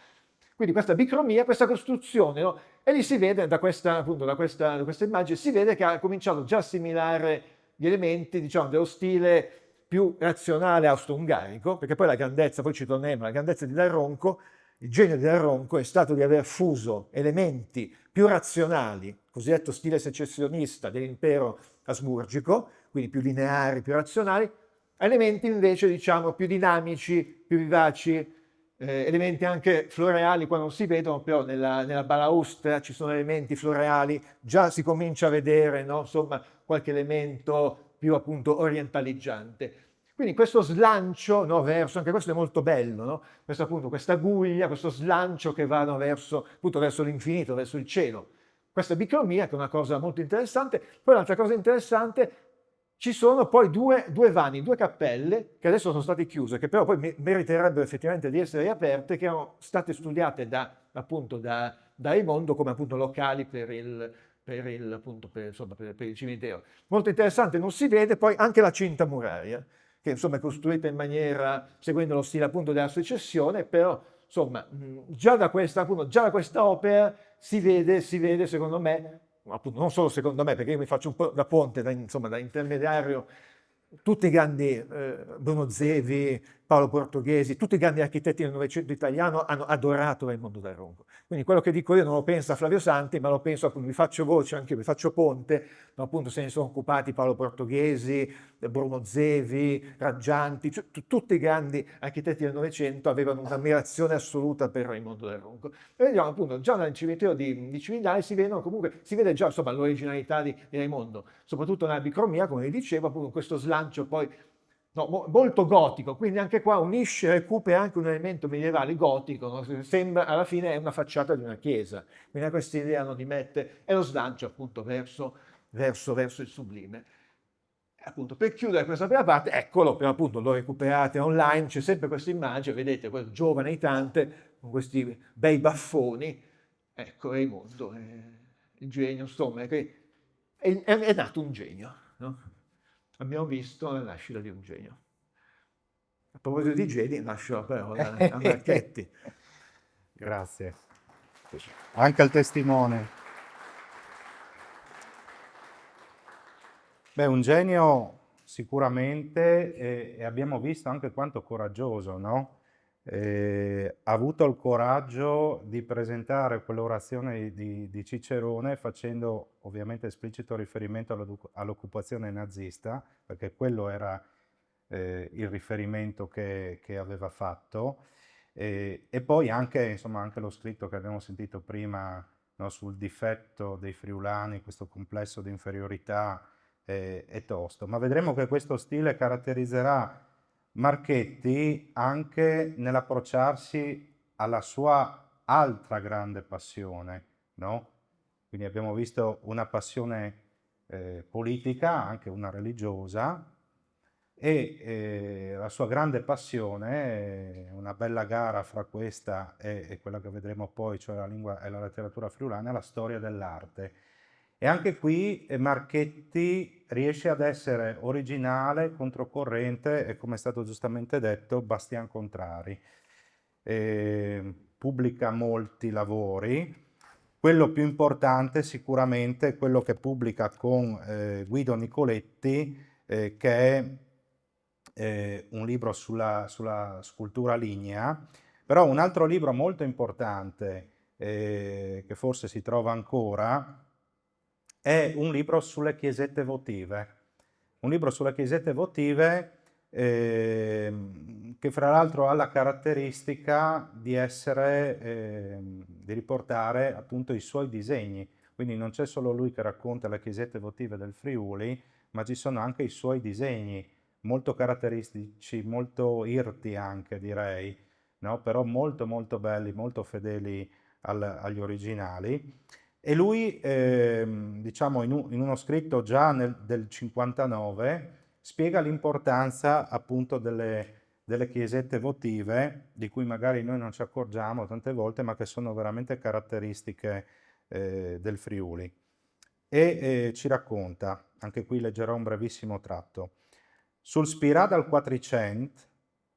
Quindi questa bicromia, questa costruzione, no? E lì si vede, da questa, appunto, da questa, da questa immagine, si vede che ha cominciato già a assimilare gli elementi, diciamo, dello stile più razionale austro-ungarico, perché poi la grandezza, poi ci torneremo, la grandezza di Dal Ronco, il genio di Dal Ronco è stato di aver fuso elementi più razionali, cosiddetto stile secessionista dell'impero asburgico, quindi più lineari, più razionali, elementi invece diciamo più dinamici, più vivaci, eh, elementi anche floreali, qua non si vedono, però nella, nella balaustra ci sono elementi floreali, già si comincia a vedere no? Insomma, qualche elemento più appunto orientaleggiante. Quindi questo slancio no, verso, anche questo è molto bello, no? Questo appunto, questa guglia, questo slancio che va no, verso, appunto, verso l'infinito, verso il cielo. Questa bicromia che è una cosa molto interessante. Poi l'altra cosa interessante, ci sono poi due, due vani, due cappelle che adesso sono state chiuse, che però poi meriterebbero effettivamente di essere riaperte, che erano state studiate da, appunto da, da Raimondo come appunto locali per il, per il, appunto, per, insomma, per, per il cimitero. Molto interessante, non si vede poi anche la cinta muraria, che insomma è costruita in maniera seguendo lo stile appunto della secessione, però Insomma, già da questa, appunto, già da questa opera si vede, si vede, secondo me, appunto, non solo secondo me, perché io mi faccio un po' da ponte, da, insomma, da intermediario, tutti i grandi, eh, Bruno Zevi, Paolo Portoghesi, tutti i grandi architetti del Novecento italiano hanno adorato Raimondo Dal Ronco. Quindi quello che dico io non lo pensa Flavio Santi, ma lo penso, appunto, vi faccio voce, anche vi faccio ponte, no? Appunto, se ne sono occupati Paolo Portoghesi, Bruno Zevi, Raggianti, cioè, tutti i grandi architetti del Novecento avevano un'ammirazione assoluta per Raimondo Dal Ronco. E vediamo, appunto, già nel cimitero di, di Cividale si vedono comunque, si vede già, insomma, l'originalità di, di Raimondo, soprattutto nella bicromia, come vi dicevo, appunto, questo slancio poi, no, mo- molto gotico, quindi anche qua unisce, recupera anche un elemento medievale gotico, no? Sembra alla fine è una facciata di una chiesa, quindi ha questa idea, no, di mettere, è lo slancio, appunto, verso, verso, verso il sublime. E appunto, per chiudere questa prima parte, eccolo, però, appunto, lo recuperate online, c'è sempre questa immagine, vedete, questo giovane aitante con questi bei baffoni, ecco, Raimondo, eh, il genio, insomma, è, che è, è- è nato un genio, no? Abbiamo visto la nascita di un genio. A proposito di geni, lascio la parola a Marchetti. Grazie. Anche il testimone. Beh, un genio sicuramente, e, e abbiamo visto anche quanto coraggioso, no? Eh, ha avuto il coraggio di presentare quell'orazione di, di Cicerone facendo ovviamente esplicito riferimento all'odu- all'occupazione nazista, perché quello era eh, il riferimento che, che aveva fatto. E, e poi anche, insomma, anche lo scritto che abbiamo sentito prima, no, sul difetto dei friulani, questo complesso di inferiorità, eh, è tosto. Ma vedremo che questo stile caratterizzerà Marchetti anche nell'approcciarsi alla sua altra grande passione, no? Quindi abbiamo visto una passione, eh, politica, anche una religiosa, e, eh, la sua grande passione, eh, una bella gara fra questa e, e quella che vedremo poi, cioè la lingua e la letteratura friulana, è la storia dell'arte. E anche qui, eh, Marchetti riesce ad essere originale, controcorrente e, come è stato giustamente detto, Bastian Contrari. Eh, pubblica molti lavori. Quello più importante sicuramente è quello che pubblica con, eh, Guido Nicoletti, eh, che è, eh, un libro sulla, sulla scultura lignea, però un altro libro molto importante, eh, che forse si trova ancora, è un libro sulle chiesette votive. Un libro sulle chiesette votive, ehm, che fra l'altro ha la caratteristica di essere, ehm, di riportare appunto i suoi disegni. Quindi non c'è solo lui che racconta le chiesette votive del Friuli, ma ci sono anche i suoi disegni, molto caratteristici, molto irti anche, direi, no? Però molto, molto belli, molto fedeli al- agli originali. E lui, ehm, diciamo, in, un- in uno scritto già nel- del cinquantanove, spiega l'importanza appunto delle, delle chiesette votive, di cui magari noi non ci accorgiamo tante volte, ma che sono veramente caratteristiche, eh, del Friuli. E, eh, ci racconta, anche qui leggerò un brevissimo tratto, sul spirà dal Quatricent,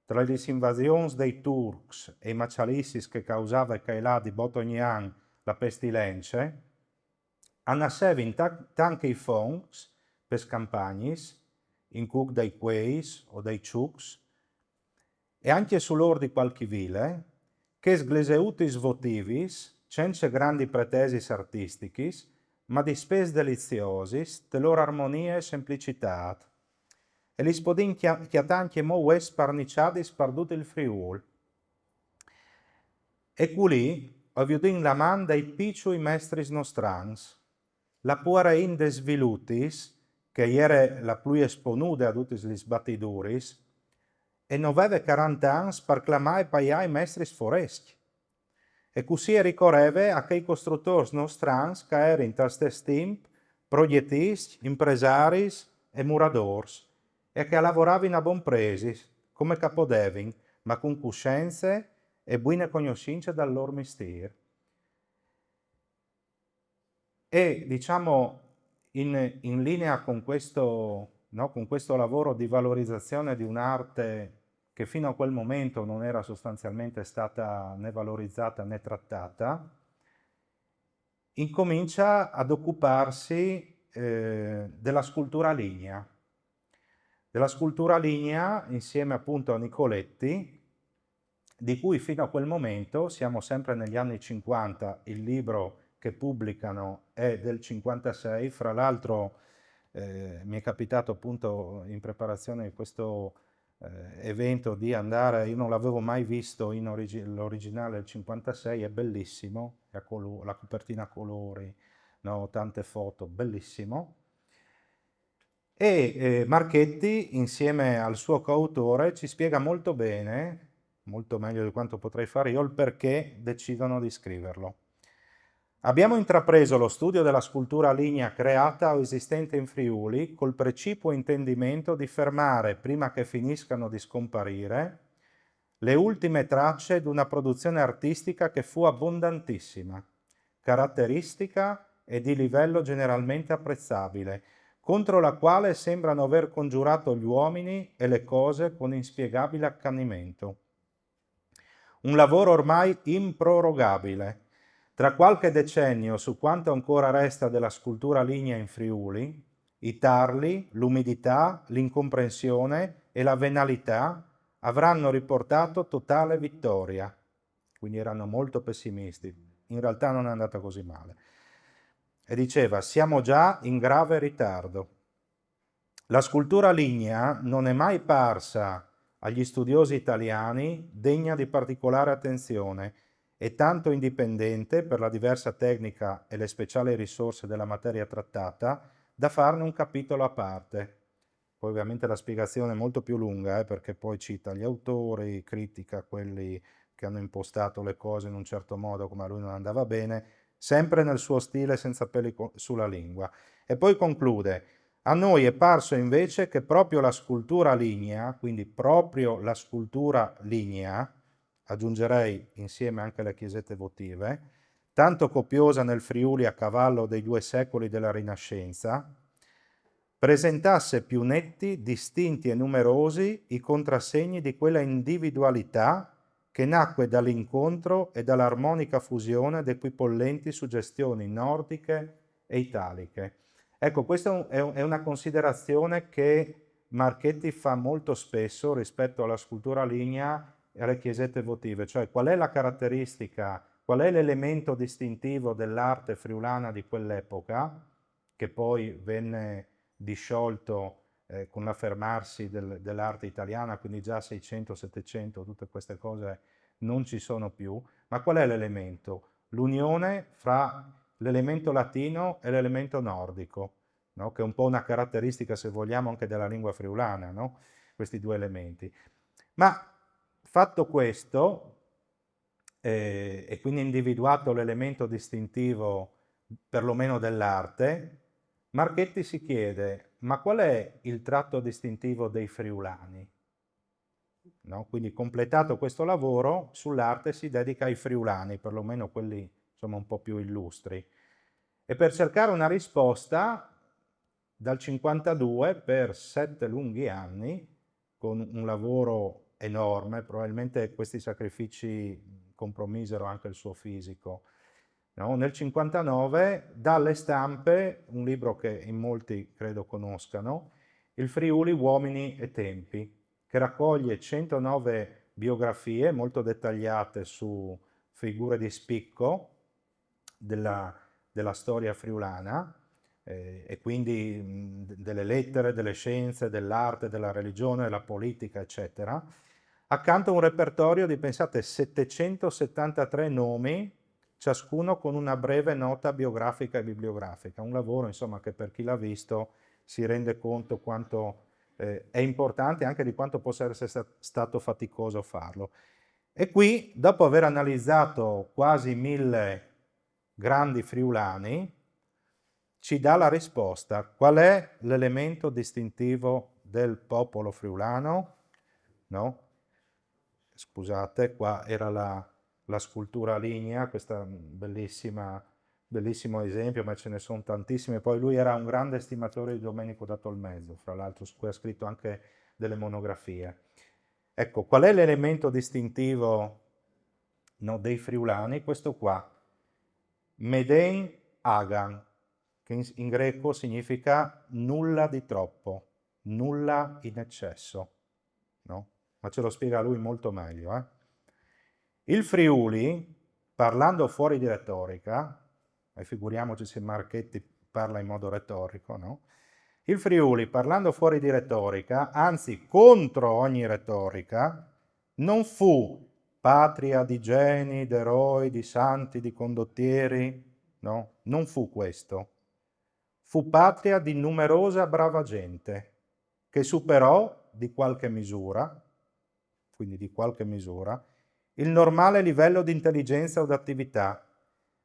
tra lis invasions dai Turcs e i maçalissis che causave cailà di bot ogni an la pestilence, a nassevin ta- tant che i foncs pes campagnis, in cuc dai cueis o dai ciucs, e ancje sul ôr di cualchi vile, chês gleseutis votivis, cence grandi pretesis artistichis, ma dispès deliziosis te lôr armonie e semplicitât. E lis podìn cjatâ ancjemò uès sparniçadis par dut il Friûl. E culì o viodìn la man dai piçui mestris nostrans, la puarein des Vilutis, che e jere la plui esponude a dutis lis batiduris, e no veve carant'ans par clamâ e paiâ i mestris forescj. E cussì e ricoreve a chei costrutôrs nostrans che a jerin tal stes timp progjetiscj, impresaris e muradôrs, e che a lavoravin a bon presis, come che a podevin, ma cun cussience e buine cognossince dal lôr mistîr. E, diciamo, in, in linea con questo, no, con questo lavoro di valorizzazione di un'arte che fino a quel momento non era sostanzialmente stata né valorizzata né trattata, incomincia ad occuparsi eh, della scultura lignea. Della scultura lignea insieme appunto a Nicoletti, di cui fino a quel momento, siamo sempre negli anni cinquanta, il libro che pubblicano è del cinquantasei, fra l'altro eh, mi è capitato appunto in preparazione di questo eh, evento di andare, io non l'avevo mai visto in origi- l'originale del cinquantasei, è bellissimo, è colo- la copertina a colori, no? Tante foto, bellissimo. E eh, Marchetti, insieme al suo coautore, ci spiega molto bene, molto meglio di quanto potrei fare io, il perché decidono di scriverlo. Abbiamo intrapreso lo studio della scultura lignea creata o esistente in Friuli col precipuo intendimento di fermare, prima che finiscano di scomparire, le ultime tracce di una produzione artistica che fu abbondantissima, caratteristica e di livello generalmente apprezzabile, contro la quale sembrano aver congiurato gli uomini e le cose con inspiegabile accanimento. Un lavoro ormai improrogabile. Tra qualche decennio, su quanto ancora resta della scultura lignea in Friuli, i tarli, l'umidità, l'incomprensione e la venalità avranno riportato totale vittoria. Quindi erano molto pessimisti. In realtà non è andata così male. E diceva: "Siamo già in grave ritardo." La scultura lignea non è mai parsa agli studiosi italiani degna di particolare attenzione e tanto indipendente per la diversa tecnica e le speciali risorse della materia trattata da farne un capitolo a parte. Poi ovviamente la spiegazione è molto più lunga, eh, perché poi cita gli autori, critica quelli che hanno impostato le cose in un certo modo come a lui non andava bene, sempre nel suo stile senza peli sulla lingua. E poi conclude: "A noi è parso invece che proprio la scultura lignea", quindi proprio la scultura lignea, aggiungerei insieme anche le chiesette votive, tanto copiosa nel Friuli a cavallo dei due secoli della Rinascenza, presentasse più netti, distinti e numerosi i contrassegni di quella individualità che nacque dall'incontro e dall'armonica fusione d'equipollenti suggestioni nordiche e italiche. Ecco, questa è una considerazione che Marchetti fa molto spesso rispetto alla scultura lignea e alle chiesette votive, cioè qual è la caratteristica, qual è l'elemento distintivo dell'arte friulana di quell'epoca, che poi venne disciolto eh, con l'affermarsi del, dell'arte italiana, quindi già seicento, settecento, tutte queste cose non ci sono più. Ma qual è l'elemento? L'unione fra l'elemento latino e l'elemento nordico, no? Che è un po' una caratteristica, se vogliamo, anche della lingua friulana, no? Questi due elementi. Ma fatto questo, eh, e quindi individuato l'elemento distintivo, perlomeno dell'arte, Marchetti si chiede: "Ma qual è il tratto distintivo dei friulani?" No? Quindi, completato questo lavoro, sull'arte si dedica ai friulani, perlomeno quelli, insomma, un po' più illustri. E per cercare una risposta, dal cinquantadue, per sette lunghi anni, con un lavoro enorme, probabilmente questi sacrifici compromisero anche il suo fisico, no? Nel cinquantanove dà alle stampe un libro che in molti credo conoscano, Il Friuli, uomini e tempi, che raccoglie centonove biografie molto dettagliate su figure di spicco della, della storia friulana, eh, e quindi mh, delle lettere, delle scienze, dell'arte, della religione, della politica, eccetera, accanto a un repertorio di, pensate, settecentosettantatré nomi, ciascuno con una breve nota biografica e bibliografica. Un lavoro, insomma, che per chi l'ha visto si rende conto quanto eh, è importante, anche di quanto possa essere sta- stato faticoso farlo. E qui, dopo aver analizzato quasi mille grandi friulani, ci dà la risposta. Qual è l'elemento distintivo del popolo friulano? No? Scusate, qua era la, la scultura lignea, questa bellissima, bellissimo esempio, ma ce ne sono tantissimi. Poi lui era un grande estimatore di Domenico da Tolmezzo, fra l'altro, su cui ha scritto anche delle monografie. Ecco, qual è l'elemento distintivo, no, dei friulani? Questo qua, meden agan, che in, in greco significa nulla di troppo, nulla in eccesso, no? Ma ce lo spiega lui molto meglio, eh? Il Friuli, parlando fuori di retorica, e figuriamoci se Marchetti parla in modo retorico, no? Il Friuli, parlando fuori di retorica, anzi contro ogni retorica, non fu patria di geni, d'eroi, di santi, di condottieri, no? Non fu questo. Fu patria di numerosa brava gente, che superò di qualche misura, quindi di qualche misura, il normale livello di intelligenza o d'attività,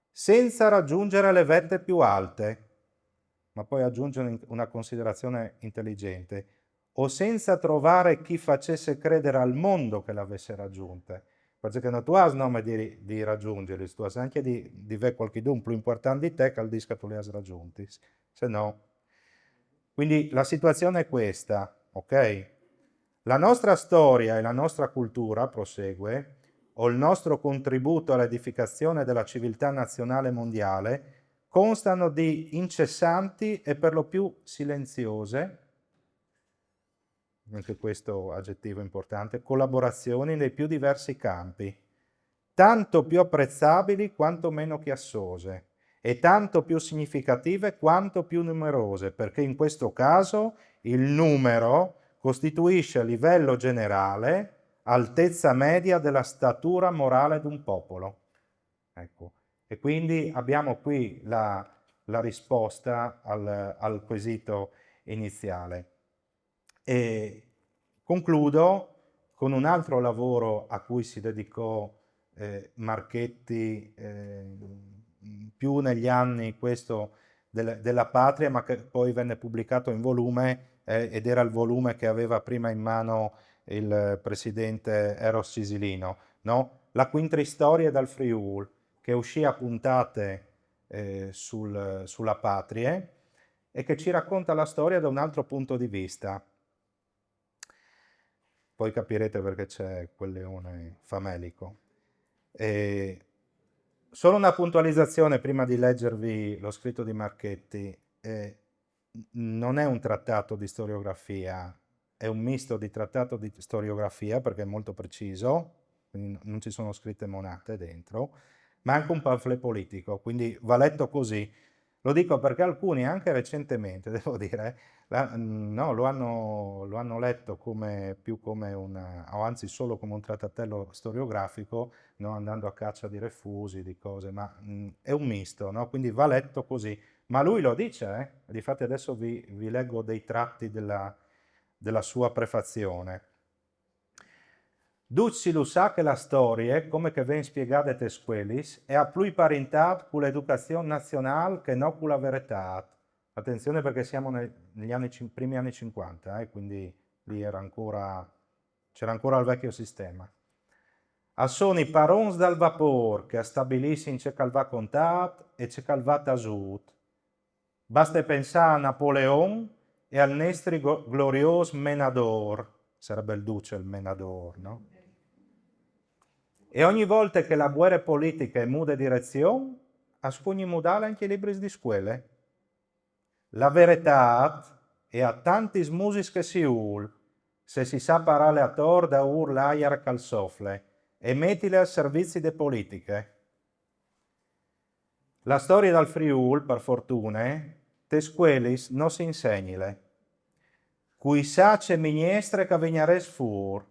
senza raggiungere le vette più alte, ma poi aggiunge un- una considerazione intelligente, o senza trovare chi facesse credere al mondo che l'avesse raggiunte. Perché no tu has nome di, di raggiungerli, tu has anche di, di aver qualchidun più importante di te che al dis che tu li has raggiunti, se no. Quindi la situazione è questa, ok? La nostra storia e la nostra cultura, prosegue, o il nostro contributo all'edificazione della civiltà nazionale e mondiale, constano di incessanti e per lo più silenziose, anche questo aggettivo importante, collaborazioni nei più diversi campi, tanto più apprezzabili quanto meno chiassose, e tanto più significative quanto più numerose, perché in questo caso il numero costituisce a livello generale altezza media della statura morale d'un popolo. Ecco. E quindi abbiamo qui la, la risposta al, al quesito iniziale. E concludo con un altro lavoro a cui si dedicò, eh, Marchetti, eh, più negli anni, questo del- della Patria, ma che poi venne pubblicato in volume, eh, ed era il volume che aveva prima in mano il presidente Eros Cisilino, no? La Quintristorie dal Friûl, che uscì a puntate, eh, sul- sulla Patrie, e che ci racconta la storia da un altro punto di vista. Poi capirete perché c'è quel leone famelico. E solo una puntualizzazione prima di leggervi lo scritto di Marchetti. Eh, non è un trattato di storiografia, è un misto di trattato di storiografia, perché è molto preciso, quindi non ci sono scritte monate dentro, ma anche un pamphlet politico, quindi va letto così. Lo dico perché alcuni, anche recentemente, devo dire, la- no, lo hanno, lo hanno letto come, più come una, o anzi solo come un trattatello storiografico, no, andando a caccia di refusi, di cose, ma, mm, è un misto, no? Quindi va letto così. Ma lui lo dice, eh? Difatti adesso vi, vi leggo dei tratti della, della sua prefazione. Ducj si lu sa che la storie, come che ven spiegade tes scuelis, e à plui parintât cu la educazion nazionâl che no cu la veretât. Attenzione, perché siamo nel- negli anni cin- primi anni cinquanta, eh, quindi lì era ancora, c'era ancora il vecchio sistema. A son i parons dal vapôr che a stabilissin ce che al va contât e ce che al va tasût. Baste pensâ a Napoleon e al nestri go- gloriôs menadôr, sarebbe il duce il menadôr, no? E ogni volte che la guere politiche e mude direzion, a scugni mudâle ancje i libris di scuele. La veretât e à tantis musis che si vûl, se si sa parâle ator daûr l'aiar che al sofle e metile al servizi de politiche. La storie dal Friûl, par fortune, tes scuelis no si insegnile. Cui sa ce mignestre che a vignarès fûr,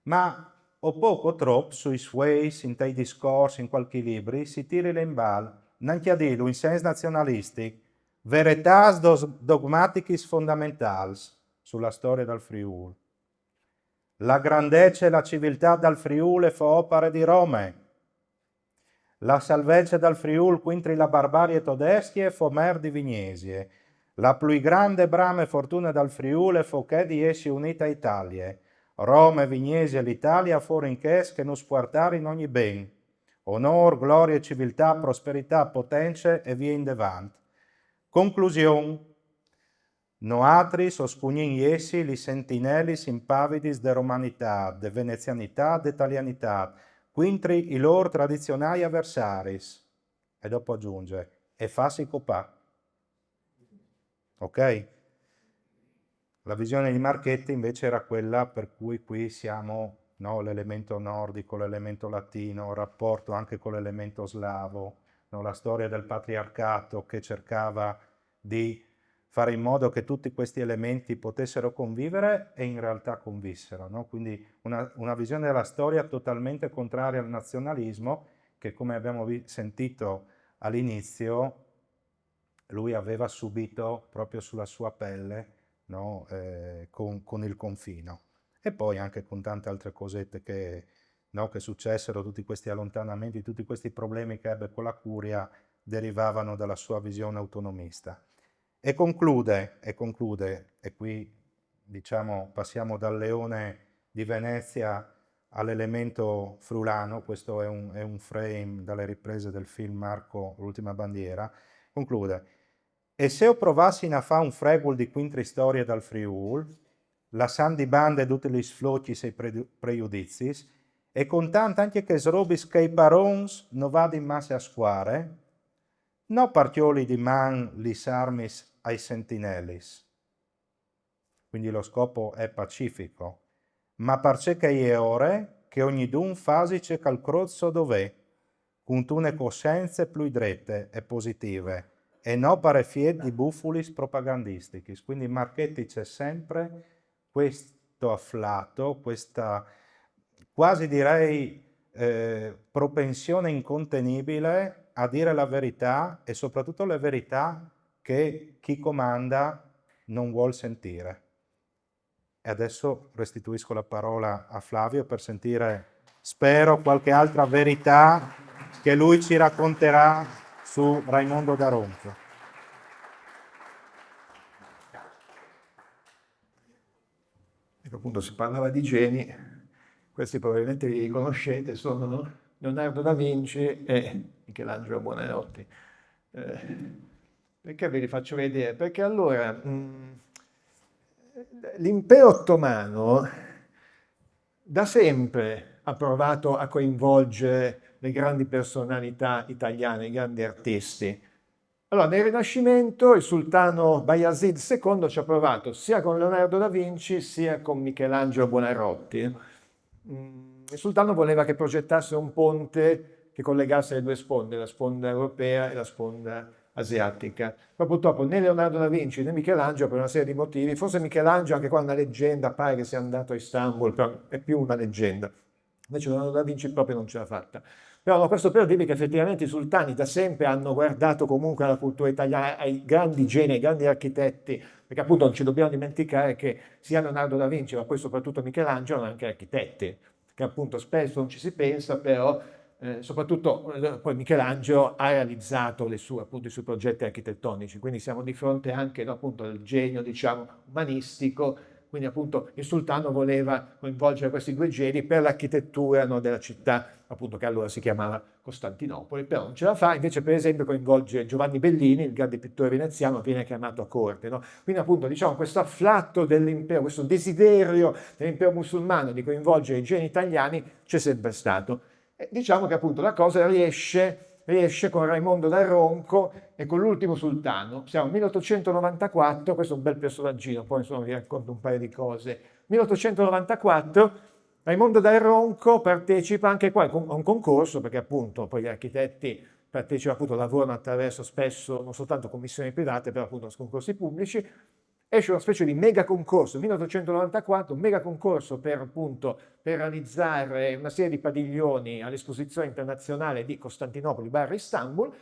ma o pôc o trop sui sfueis, intai discors, in cualchi libri, si tirile in bal, nancje a dîlu in sens nazionalistic, veretâts dos- dogmatichis fondamentâls su la storie dal Friûl. La grandece e la civiltât dal Friûl e fo opare di Rome. La salvece dal Friûl cuintri la barbarie todescje e fo mer di Vignesie. La plui grande brame e fortune dal Friûl e fo chê di jessi unît a Italie. Rome, Vignesie e l'Italie a forin chês che nus puartarin ogni ben. Onôr, glorie, civiltât, prosperitât, potence e vie indevant. Conclusion. Noatris o scugnìn jessi lis sentinelis impavidis de romanitât, de venezianitât, de talianitât, cuintri i lôr tradizionâi aversaris. E dopo aggiunge, e fâsi copâ. Ok? La visione di Marchetti invece era quella per cui qui siamo, no, l'elemento nordico, l'elemento latino, il rapporto anche con l'elemento slavo, no, la storia del patriarcato che cercava di fare in modo che tutti questi elementi potessero convivere e in realtà convissero, no? Quindi una, una visione della storia totalmente contraria al nazionalismo che, come abbiamo vi- sentito all'inizio, lui aveva subito proprio sulla sua pelle, no? Eh, con, con il confino. E poi anche con tante altre cosette che, no, che successero, tutti questi allontanamenti, tutti questi problemi che ebbe con la curia derivavano dalla sua visione autonomista. E conclude, e conclude, e qui, diciamo, passiamo dal leone di Venezia all'elemento friulano, questo è un, è un frame dalle riprese del film Marco, L'ultima bandiera, conclude: e se o provassin a fâ un fregul di cuintri storie dal Friûl, lassant di bande dutis lis flotchis e i pre- prejudizis, e contant ancje chês robis che i parons no vadin masse a scuare, no par cjoli di man lis armis ai sentinelis. Quindi lo scopo è pacifico, ma parcè che e je ore che ognidun fasi ce che al crôt so dovê, cuntune cussience plui drete e positive, e no par efiet di bufulis propagandistichis. Quindi Marchetti c'è sempre questo afflato, questa quasi, direi, eh, propensione incontenibile a dire la verità, e soprattutto le verità che chi comanda non vuol sentire. E adesso restituisco la parola a Flavio per sentire, spero, qualche altra verità che lui ci racconterà su Raimondo D'Aronzo. Ecco, appunto, si parlava di geni, questi probabilmente li conoscete, sono Leonardo da Vinci e Michelangelo Buonarroti. Eh, perché ve li faccio vedere? Perché allora mh, l'impero ottomano da sempre ha provato a coinvolgere le grandi personalità italiane, i grandi artisti. Allora, nel Rinascimento il sultano Bayazid secondo ci ha provato sia con Leonardo da Vinci sia con Michelangelo Buonarroti. Mm, il sultano voleva che progettasse un ponte che collegasse le due sponde, la sponda europea e la sponda asiatica. Ma purtroppo né Leonardo da Vinci né Michelangelo, per una serie di motivi, forse Michelangelo, anche qua è una leggenda, pare che sia andato a Istanbul, però è più una leggenda. Invece Leonardo da Vinci proprio non ce l'ha fatta. Però no, questo per dirvi che effettivamente i sultani da sempre hanno guardato comunque alla cultura italiana, ai grandi geni, ai grandi architetti, perché appunto non ci dobbiamo dimenticare che sia Leonardo da Vinci, ma poi soprattutto Michelangelo, erano anche architetti, che appunto spesso non ci si pensa, però eh, soprattutto eh, poi Michelangelo ha realizzato le sue, appunto, i suoi progetti architettonici, quindi siamo di fronte anche, no, appunto, al genio, diciamo, umanistico. Quindi appunto il sultano voleva coinvolgere questi due geni per l'architettura, no, della città, appunto, che allora si chiamava Costantinopoli, però non ce la fa. Invece, per esempio, coinvolge Giovanni Bellini, il grande pittore veneziano, viene chiamato a corte, no? Quindi appunto, diciamo, questo afflato dell'impero, questo desiderio dell'impero musulmano di coinvolgere i geni italiani c'è sempre stato. E diciamo che appunto la cosa riesce, riesce con Raimondo dal Ronco e con l'ultimo sultano. Siamo nel milleottocentonovantaquattro, questo è un bel personaggino, poi insomma vi racconto un paio di cose. Milleottocentonovantaquattro, Raimondo dal Ronco partecipa anche qua a un concorso, perché appunto poi gli architetti partecipano, appunto, lavorano attraverso spesso non soltanto commissioni private, però appunto concorsi pubblici. Esce una specie di mega concorso, milleottocentonovantaquattro, un mega concorso per appunto per realizzare una serie di padiglioni all'esposizione internazionale di Costantinopoli barra Istanbul.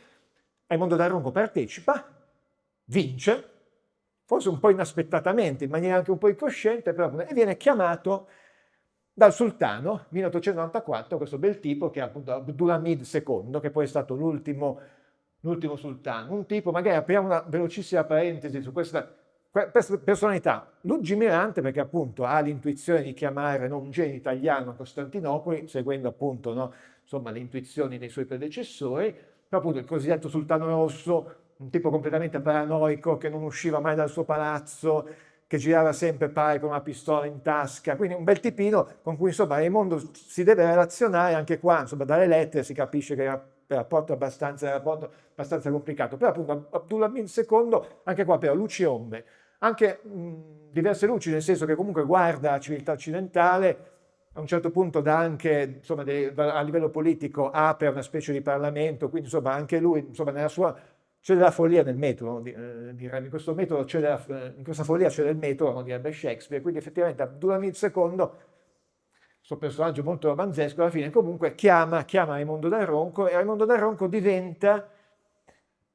Raimondo dal Ronco partecipa, vince, forse un po' inaspettatamente, in maniera anche un po' incosciente, però, e viene chiamato dal sultano, milleottocentonovantaquattro, questo bel tipo che è appunto Abdulhamid secondo, che poi è stato l'ultimo, l'ultimo sultano. Un tipo, magari apriamo una velocissima parentesi su questa personalità lungimirante, perché appunto ha l'intuizione di chiamare, no, un genio italiano a Costantinopoli, seguendo appunto, no, insomma, le intuizioni dei suoi predecessori, però appunto il cosiddetto sultano rosso un tipo completamente paranoico che non usciva mai dal suo palazzo, che girava sempre, pare, con una pistola in tasca, quindi un bel tipino con cui, insomma, Raimondo si deve relazionare. Anche qua, insomma, dalle lettere si capisce che era un rapporto abbastanza, rapporto abbastanza complicato, però appunto Abdulhamid secondo, anche qua però luci e ombre, anche mh, diverse luci, nel senso che comunque guarda la civiltà occidentale, a un certo punto dà anche, insomma, dei, a livello politico apre una specie di parlamento, quindi insomma anche lui, insomma, nella sua, c'è della follia nel metodo, eh, diremmo, in questo metodo c'è della, eh, in questa follia c'è del metodo, no, direbbe Shakespeare, quindi effettivamente Abdulhamid secondo, questo personaggio molto romanzesco, alla fine comunque chiama, chiama Raimondo Dal Ronco, e Raimondo Dal Ronco diventa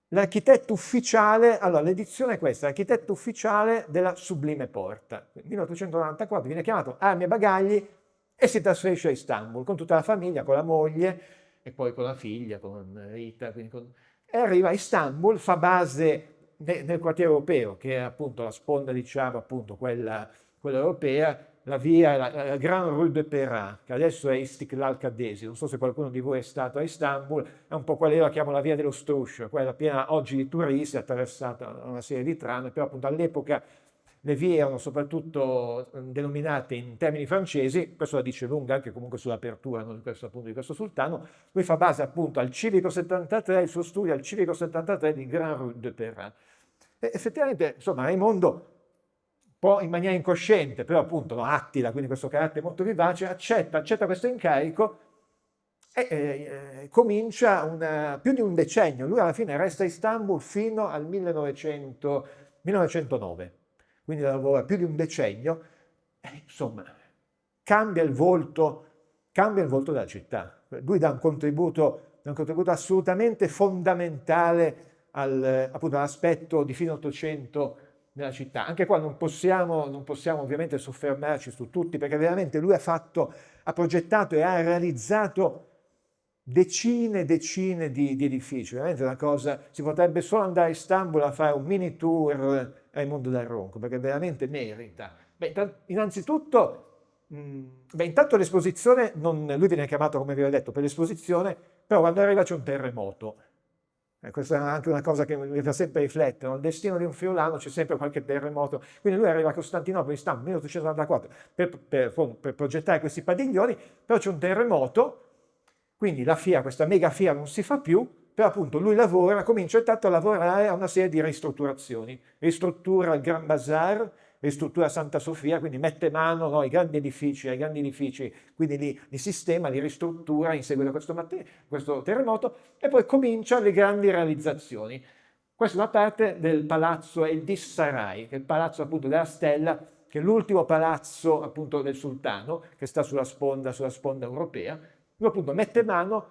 l'architetto ufficiale, allora l'edizione è questa, l'architetto ufficiale della Sublime Porta. Nel milleottocentonovantaquattro viene chiamato, armi e bagagli e si trasferisce a Istanbul con tutta la famiglia, con la moglie e poi con la figlia, con Rita. Con... E arriva a Istanbul, fa base nel quartiere europeo, che è appunto la sponda, diciamo, appunto quella, quella europea, la via, la, la Grand Rue de Pera, che adesso è Istiklal Caddesi. Non so se qualcuno di voi è stato a Istanbul, è un po' quella, io la chiamo la via dello struscio, quella piena oggi di turisti, attraversata da una serie di tram, però appunto all'epoca le vie erano soprattutto denominate in termini francesi, questo la dice lunga anche comunque sull'apertura, no, di questo, appunto, di questo sultano. Lui fa base appunto al Civico settantatré, il suo studio al Civico settantatré di Grand Rue de Pera. E effettivamente, insomma, Raimondo, un po' in maniera incosciente, però appunto lo attila, quindi questo carattere molto vivace, accetta, accetta questo incarico e eh, comincia una, più di un decennio. Lui alla fine resta a Istanbul fino al millenovecento, millenovecentonove, quindi lavora più di un decennio. E, insomma, cambia il volto, cambia il volto della città. Lui dà un contributo, un contributo assolutamente fondamentale al, appunto, all'aspetto di fine Ottocento nella città. Anche qua non possiamo, non possiamo ovviamente soffermarci su tutti, perché veramente lui ha fatto, ha progettato e ha realizzato decine e decine di, di, edifici, veramente una cosa, si potrebbe solo andare a Istanbul a fare un mini tour Raimondo Dal Ronco, perché veramente merita. Beh, innanzitutto, mh, beh, intanto l'esposizione, non, lui viene chiamato, come vi ho detto, per l'esposizione, però quando arriva c'è un terremoto. E questa è anche una cosa che mi fa sempre riflettere, nel destino di un friulano c'è sempre qualche terremoto. Quindi lui arriva a Costantinopoli, Istanbul, milleottocentonovantaquattro, per, per, per progettare questi padiglioni, però c'è un terremoto, quindi la fiera, questa mega fiera non si fa più, però appunto lui lavora, comincia intanto a lavorare a una serie di ristrutturazioni, ristruttura il Gran Bazar, ristruttura Santa Sofia, quindi mette mano, no, ai grandi edifici, ai grandi edifici, quindi li, li sistema, li ristruttura in seguito a questo, questo terremoto, e poi comincia le grandi realizzazioni. Questa è una parte del palazzo El Dis Saray, che è il palazzo appunto della stella, che è l'ultimo palazzo appunto del sultano, che sta sulla sponda, sulla sponda europea. Lui appunto mette mano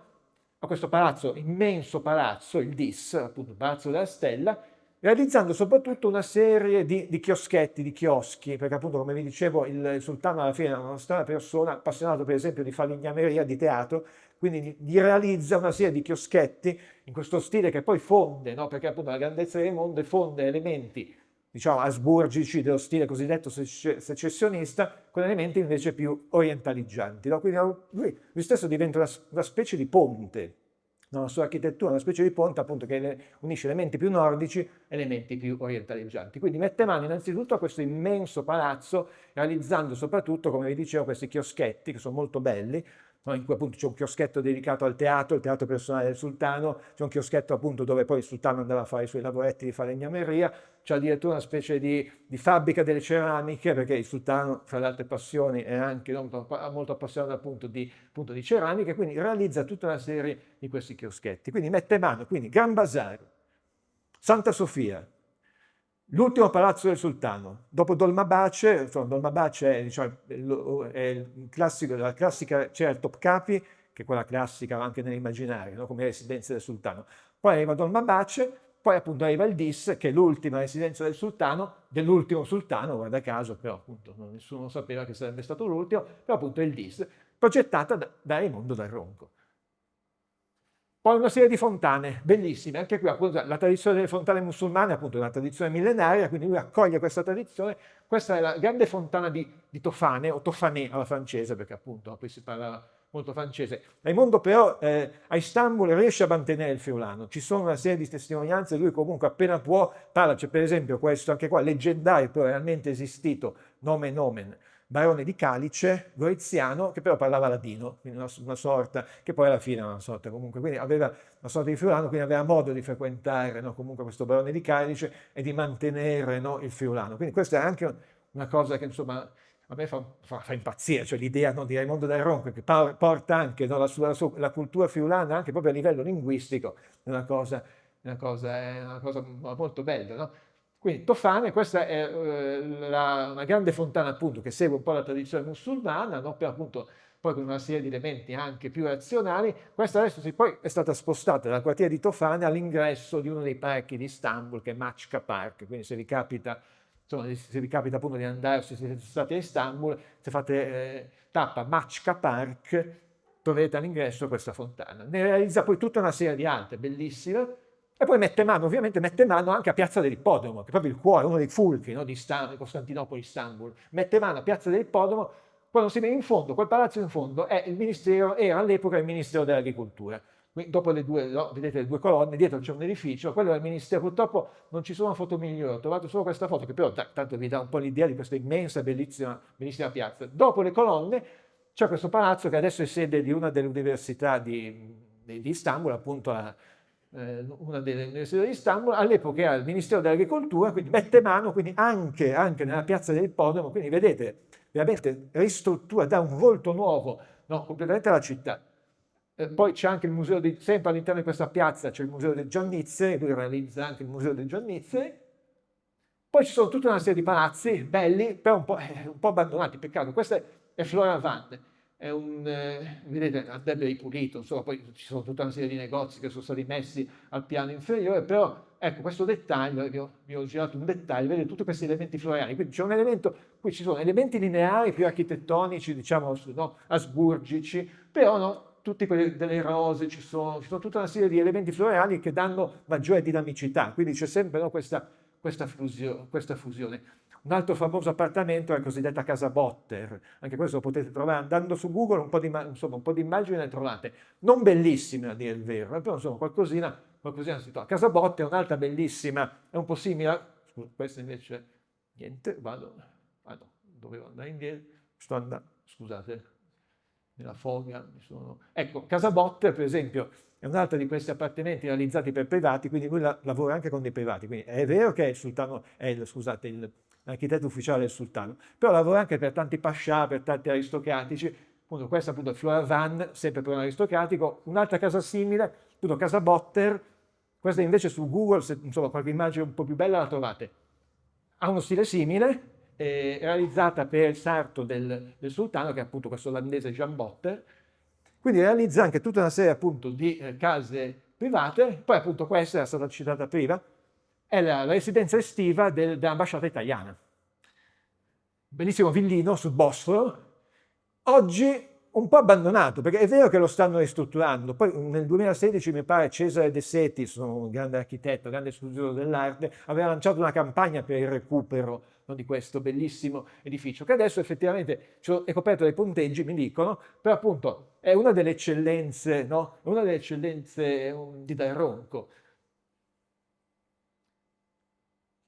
a questo palazzo, immenso palazzo, il Dis, appunto il palazzo della stella, realizzando soprattutto una serie di, di chioschetti, di chioschi, perché appunto, come vi dicevo, il, il sultano alla fine era una strana persona, appassionato per esempio di falegnameria, di teatro, quindi gli realizza una serie di chioschetti in questo stile che poi fonde, no? Perché appunto la grandezza delle monde fonde elementi, diciamo, asburgici, dello stile cosiddetto secessionista, con elementi invece più orientaleggianti. No? Quindi lui, lui stesso diventa una, una specie di ponte, no? La sua architettura è una specie di ponte appunto che unisce elementi più nordici, elementi più orientaleggianti. Quindi mette mano innanzitutto a questo immenso palazzo, realizzando soprattutto, come vi dicevo, questi chioschetti che sono molto belli, no? In cui appunto c'è un chioschetto dedicato al teatro, il teatro personale del sultano, c'è un chioschetto appunto dove poi il sultano andava a fare i suoi lavoretti di falegnameria, c'è addirittura una specie di, di, fabbrica delle ceramiche, perché il sultano, fra le altre passioni, è anche molto, molto appassionato appunto di, appunto di ceramiche, quindi realizza tutta una serie di questi chioschetti. Quindi mette mano, quindi Gran Bazar, Santa Sofia, l'ultimo palazzo del sultano, dopo Dolmabahce, insomma, Dolmabahce è, diciamo, è il classico, la classica, c'era il Topkapi, che è quella classica anche nell'immaginario, no? Come residenza del sultano. Poi arriva Dolmabahce, poi appunto arriva il Dis, che è l'ultima residenza del sultano, dell'ultimo sultano, guarda caso, però appunto nessuno sapeva che sarebbe stato l'ultimo, però appunto è il Dis, progettata da, da Raimondo Dal Ronco. Poi una serie di fontane bellissime, anche qui appunto la tradizione delle fontane musulmane appunto è una tradizione millenaria, quindi lui accoglie questa tradizione. Questa è la grande fontana di, di Tofane, o Tofanè alla francese, perché appunto qui si parla molto francese. Raimondo però eh, a Istanbul riesce a mantenere il friulano, ci sono una serie di testimonianze, lui comunque appena può parla, c'è per esempio questo anche qua, leggendario però realmente esistito, nomen omen, barone di Calice, goriziano, che però parlava ladino, quindi una, una sorta, che poi alla fine era una sorta comunque, quindi aveva una sorta di friulano, quindi aveva modo di frequentare no, comunque questo barone di Calice e di mantenere no, il friulano. Quindi questa è anche una cosa che insomma a me fa, fa, fa impazzire, cioè l'idea no, di Raimondo Dal Ronco che porta anche no, la, la, la, cultura friulana anche proprio a livello linguistico, è una cosa, una cosa, è una cosa molto bella. No? Quindi Tofane, questa è eh, la, una grande fontana appunto che segue un po' la tradizione musulmana, no? Per appunto poi con una serie di elementi anche più razionali. Questa adesso sì, poi è stata spostata dal quartiere di Tofane all'ingresso di uno dei parchi di Istanbul, che è Maçka Park, quindi se vi capita, insomma, se vi capita appunto di andare, se siete stati a Istanbul, se fate eh, tappa Maçka Park, troverete all'ingresso questa fontana. Ne realizza poi tutta una serie di altre, bellissime, e poi mette mano, ovviamente mette mano anche a Piazza dell'Ippodromo, che è proprio il cuore, uno dei fulcri no, di Stan- Costantinopoli, Istanbul. Mette mano a Piazza dell'Ippodromo, quando si vede in fondo, quel palazzo in fondo è il ministero, era all'epoca il Ministero dell'Agricoltura. Dopo le due, no, vedete le due colonne, dietro c'è un edificio, quello è il ministero, purtroppo non ci sono foto migliori, ho trovato solo questa foto che però tanto vi dà un po' l'idea di questa immensa, bellissima, bellissima piazza. Dopo le colonne c'è questo palazzo che adesso è sede di una delle università di, di Istanbul, appunto la, eh, una delle università di Istanbul, all'epoca era il Ministero dell'Agricoltura, quindi mette mano quindi anche, anche nella piazza dell'Ippodromo, quindi vedete, veramente ristruttura, dà un volto nuovo no, completamente alla città. Eh, poi c'è anche il museo, di, sempre all'interno di questa piazza c'è il museo del Giannizzeri, lui realizza anche il museo del Giannizzeri. Poi ci sono tutta una serie di palazzi belli, però un po', eh, un po abbandonati, peccato. Questo è, è Floravande, è un, eh, vedete, andrebbe ripulito, insomma, poi ci sono tutta una serie di negozi che sono stati messi al piano inferiore, però ecco questo dettaglio, vi ho, vi ho girato un dettaglio, vedete tutti questi elementi floreali, quindi c'è un elemento, qui ci sono elementi lineari più architettonici, diciamo, no, asburgici, però no, tutte quelle delle rose, ci sono, ci sono tutta una serie di elementi floreali che danno maggiore dinamicità, quindi c'è sempre no, questa, questa, fusio, questa fusione. Un altro famoso appartamento è la cosiddetta casa Botter, anche questo lo potete trovare andando su Google, un po' di, insomma, un po' di immagini le trovate, non bellissime a dire il vero, eh, però insomma qualcosina, qualcosina si trova. Casa Botter è un'altra bellissima, è un po' simile, scusa, questa invece niente, vado, vado, dovevo andare indietro, sto andando, scusate, nella foga mi sono... Ecco, Casa Botter per esempio è un'altra di questi appartamenti realizzati per privati, quindi lui la, lavora anche con dei privati, quindi è vero che è il sultano, è il, scusate, il, l'architetto ufficiale del sultano, però lavora anche per tanti pascià, per tanti aristocratici, appunto questo appunto è Floravande, sempre per un aristocratico, un'altra casa simile, appunto Casa Botter, questa invece su Google, se insomma qualche immagine un po' più bella la trovate, ha uno stile simile, eh, realizzata per il sarto del, del sultano, che è appunto questo olandese Jan Botter, quindi realizza anche tutta una serie appunto di eh, case private, poi appunto questa era stata citata prima, è la, la residenza estiva del, dell'ambasciata italiana. Bellissimo villino sul Bosforo, oggi un po' abbandonato, perché è vero che lo stanno ristrutturando, poi nel duemilasedici mi pare Cesare De Setis, un grande architetto, grande studioso dell'arte, aveva lanciato una campagna per il recupero no, di questo bellissimo edificio, che adesso effettivamente è coperto dai ponteggi, mi dicono, però appunto è una delle eccellenze, no? Una delle eccellenze um, di Dal Ronco.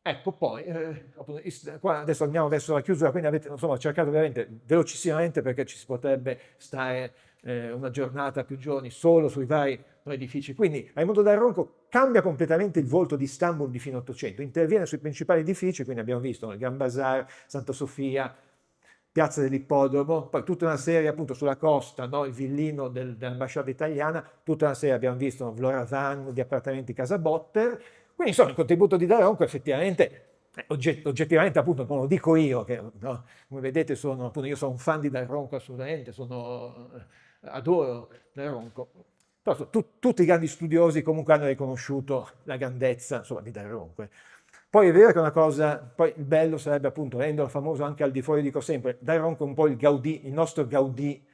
Ecco, poi, eh, qua adesso andiamo verso la chiusura, quindi avete insomma, cercato veramente velocissimamente perché ci si potrebbe stare eh, una giornata, più giorni solo sui vari no, edifici. Quindi Raimondo Dal Ronco cambia completamente il volto di Istanbul di fine Ottocento, interviene sui principali edifici, quindi abbiamo visto no, il Gran Bazar, Santa Sofia, Piazza dell'Ippodromo, poi tutta una serie appunto sulla costa, no? Il villino del, dell'ambasciata italiana, tutta una serie abbiamo visto Vloravan, gli appartamenti Casa Botter, quindi insomma il contributo di Dal Ronco effettivamente, eh, oggettivamente appunto non lo dico io, che no? Come vedete sono, appunto, io sono un fan di Dal Ronco assolutamente, sono, eh, adoro Dal Ronco, però tu, tutti i grandi studiosi comunque hanno riconosciuto la grandezza insomma, di Dal Ronco. Poi è vero che è una cosa, poi il bello sarebbe appunto renderlo famoso anche al di fuori, dico sempre, Dal Ronco è un po' il Gaudì, il nostro Gaudì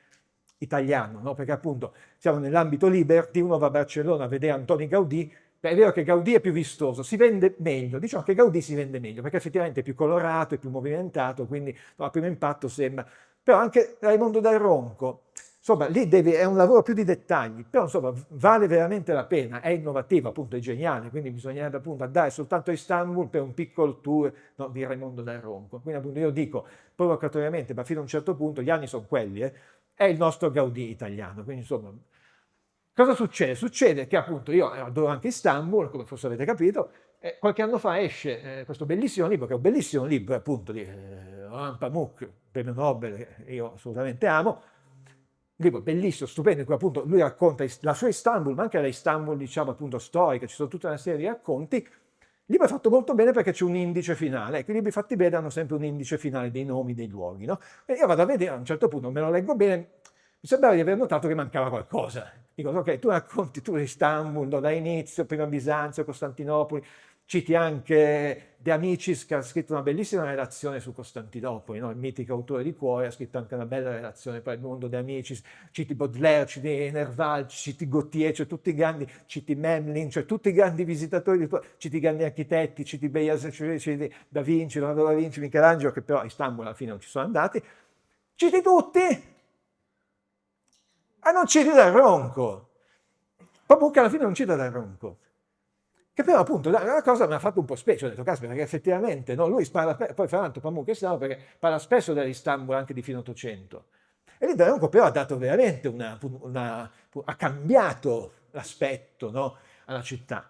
italiano, no? Perché appunto siamo nell'ambito liberty, uno va a Barcellona a vedere Antoni Gaudì, beh, è vero che Gaudì è più vistoso, si vende meglio, diciamo che Gaudì si vende meglio perché effettivamente è più colorato, è più movimentato, quindi no, a primo impatto sembra. Però anche Raimondo Dal Ronco, Insomma, lì devi, è un lavoro più di dettagli, però insomma vale veramente la pena, è innovativo, appunto è geniale, quindi bisognerebbe appunto andare soltanto a Istanbul per un piccolo tour, no, di Raimondo Dal Ronco. Quindi appunto io dico provocatoriamente, ma fino a un certo punto gli anni sono quelli, eh, è il nostro Gaudì italiano, quindi insomma... Cosa succede? Succede che appunto io adoro anche Istanbul, come forse avete capito, e qualche anno fa esce eh, questo bellissimo libro, che è un bellissimo libro appunto di eh, Orhan Pamuk, premio Nobel, che io assolutamente amo, libro bellissimo, stupendo, in cui appunto lui racconta la sua Istanbul, ma anche la Istanbul, diciamo, appunto storica, ci sono tutta una serie di racconti. Il libro è fatto molto bene perché c'è un indice finale, ecco, i libri fatti bene hanno sempre un indice finale dei nomi dei luoghi, no? E io vado a vedere, a un certo punto me lo leggo bene, mi sembrava di aver notato che mancava qualcosa. Dico, ok, tu racconti tu Istanbul, no, da inizio, prima Bisanzio, Costantinopoli, citi anche De Amicis, che ha scritto una bellissima relazione su Costantinopoli, no? Il mitico autore di Cuore ha scritto anche una bella relazione per il mondo, De Amicis, citi Baudelaire, citi Nerval, citi Gautier, cioè tutti i grandi, citi Memling, cioè tutti i grandi visitatori, di, citi i grandi architetti, citi Beyaz, citi Da Vinci, Leonardo Da Vinci, Michelangelo, che però a Istanbul alla fine non ci sono andati, citi tutti, e non citi Dal Ronco. Pamuk alla fine non cita Dal Ronco. Che però appunto la cosa mi ha fatto un po' specie, ho detto, caspita, perché effettivamente no, lui parla, poi fra l'altro Pamuk è strano perché parla spesso dell'Istanbul anche di fine Ottocento. E lì Dal Ronco però ha dato veramente una, una, ha cambiato l'aspetto, no, alla città.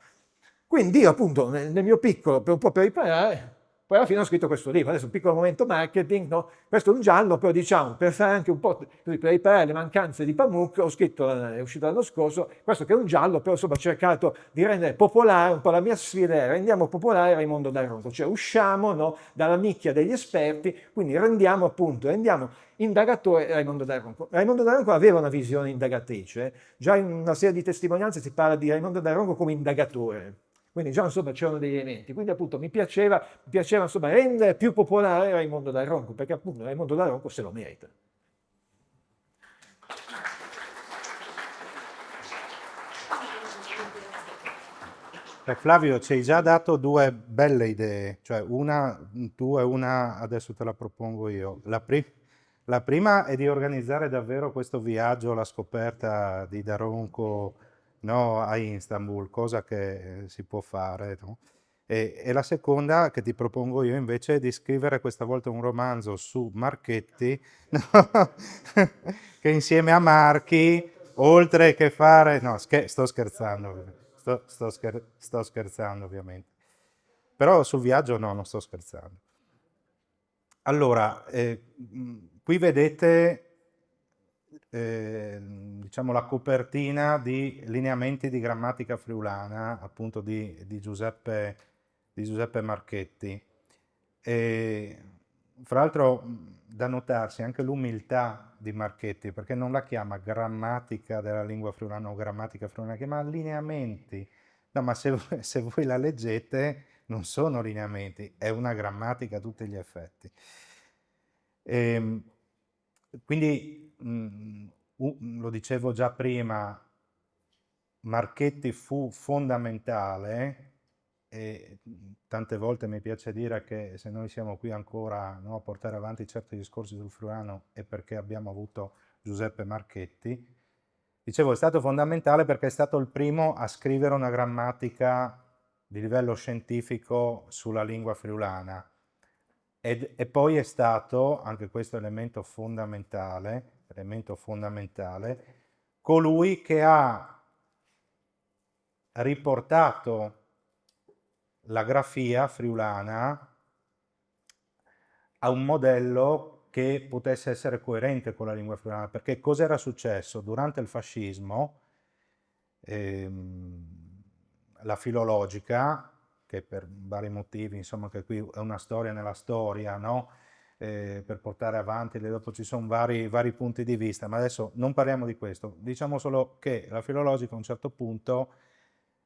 Quindi io appunto nel, nel mio piccolo, per un po' per riparare, poi alla fine ho scritto questo libro, adesso un piccolo momento marketing, no? Questo è un giallo, però diciamo, per fare anche un po' così, per riparare le mancanze di Pamuk, ho scritto, eh, è uscito l'anno scorso, questo che è un giallo, però insomma ho cercato di rendere popolare un po' la mia sfida, è rendiamo popolare Raimondo Dal Ronco, cioè usciamo, no, dalla nicchia degli esperti, quindi rendiamo appunto, rendiamo indagatore Raimondo Dal Ronco. Raimondo Dal Ronco aveva una visione indagatrice, eh. Già in una serie di testimonianze si parla di Raimondo Dal Ronco come indagatore. Quindi già insomma c'erano degli elementi, quindi appunto mi piaceva, mi piaceva insomma rendere più popolare Raimondo Dal Ronco, perché appunto Raimondo Dal Ronco se lo merita. Beh, Flavio, ci hai già dato due belle idee, cioè una tu e una adesso te la propongo io. La, pri- la prima è di organizzare davvero questo viaggio alla scoperta di Dal Ronco, no, a Istanbul, cosa che eh, si può fare, no? E, e, la seconda che ti propongo io invece è di scrivere questa volta un romanzo su Marchetti, no? Che insieme a Marchi, oltre che fare... No, scher- sto scherzando, sto, sto, scher- sto scherzando ovviamente. Però sul viaggio no, non sto scherzando. Allora, eh, qui vedete eh, diciamo la copertina di lineamenti di grammatica friulana, appunto di, di, Giuseppe, di Giuseppe Marchetti. E, fra l'altro da notarsi anche l'umiltà di Marchetti, perché non la chiama grammatica della lingua friulana o grammatica friulana, la chiama lineamenti. No, ma se, se voi la leggete non sono lineamenti, è una grammatica a tutti gli effetti. E, ehm, quindi, mh, lo dicevo già prima, Marchetti fu fondamentale e tante volte mi piace dire che se noi siamo qui ancora, no, a portare avanti certi discorsi sul friulano è perché abbiamo avuto Giuseppe Marchetti. Dicevo, è stato fondamentale perché è stato il primo a scrivere una grammatica di livello scientifico sulla lingua friulana. Ed, e poi è stato, anche questo elemento fondamentale, elemento fondamentale, colui che ha riportato la grafia friulana a un modello che potesse essere coerente con la lingua friulana, perché cosa era successo? Durante il fascismo ehm, la filologica, che per vari motivi, insomma, che qui è una storia nella storia, no? Eh, per portare avanti, dopo ci sono vari, vari, punti di vista, ma adesso non parliamo di questo. Diciamo solo che la filologica a un certo punto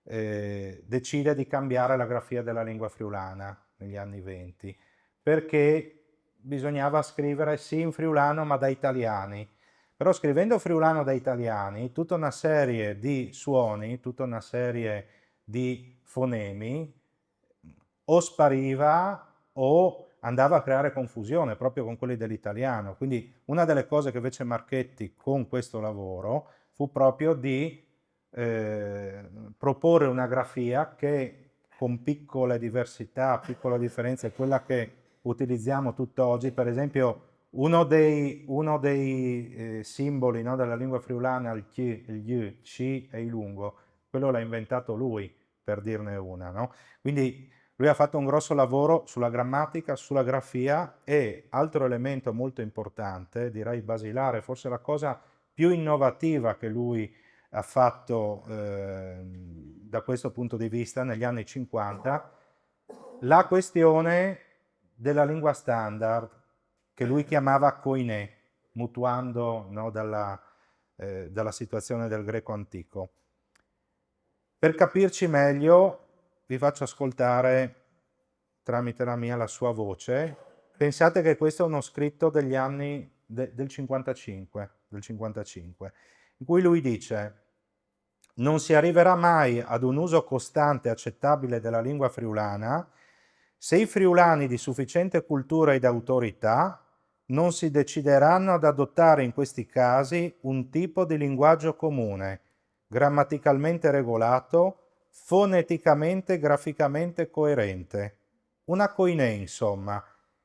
eh, decide di cambiare la grafia della lingua friulana negli anni venti, perché bisognava scrivere sì in friulano ma da italiani. Però scrivendo friulano da italiani, tutta una serie di suoni, tutta una serie di fonemi o spariva o andava a creare confusione proprio con quelli dell'italiano. Quindi una delle cose che fece Marchetti con questo lavoro fu proprio di eh, proporre una grafia che con piccole diversità, piccole differenze, è quella che utilizziamo tutt'oggi. Per esempio, uno dei, uno dei eh, simboli, no, della lingua friulana, il chi, il gli, ci e i lungo, quello l'ha inventato lui, per dirne una, no? Quindi lui ha fatto un grosso lavoro sulla grammatica, sulla grafia e, altro elemento molto importante, direi basilare, forse la cosa più innovativa che lui ha fatto eh, da questo punto di vista negli anni cinquanta, la questione della lingua standard, che lui chiamava koiné, mutuando, no, dalla, eh, dalla situazione del greco antico. Per capirci meglio, vi faccio ascoltare tramite la mia la sua voce. Pensate che questo è uno scritto degli anni de, del cinquantacinque, del cinquantacinque, in cui lui dice: «Non si arriverà mai ad un uso costante e accettabile della lingua friulana se i friulani di sufficiente cultura ed autorità non si decideranno ad adottare in questi casi un tipo di linguaggio comune, grammaticalmente regolato, foneticamente e graficamente coerente. Una koiné, insomma,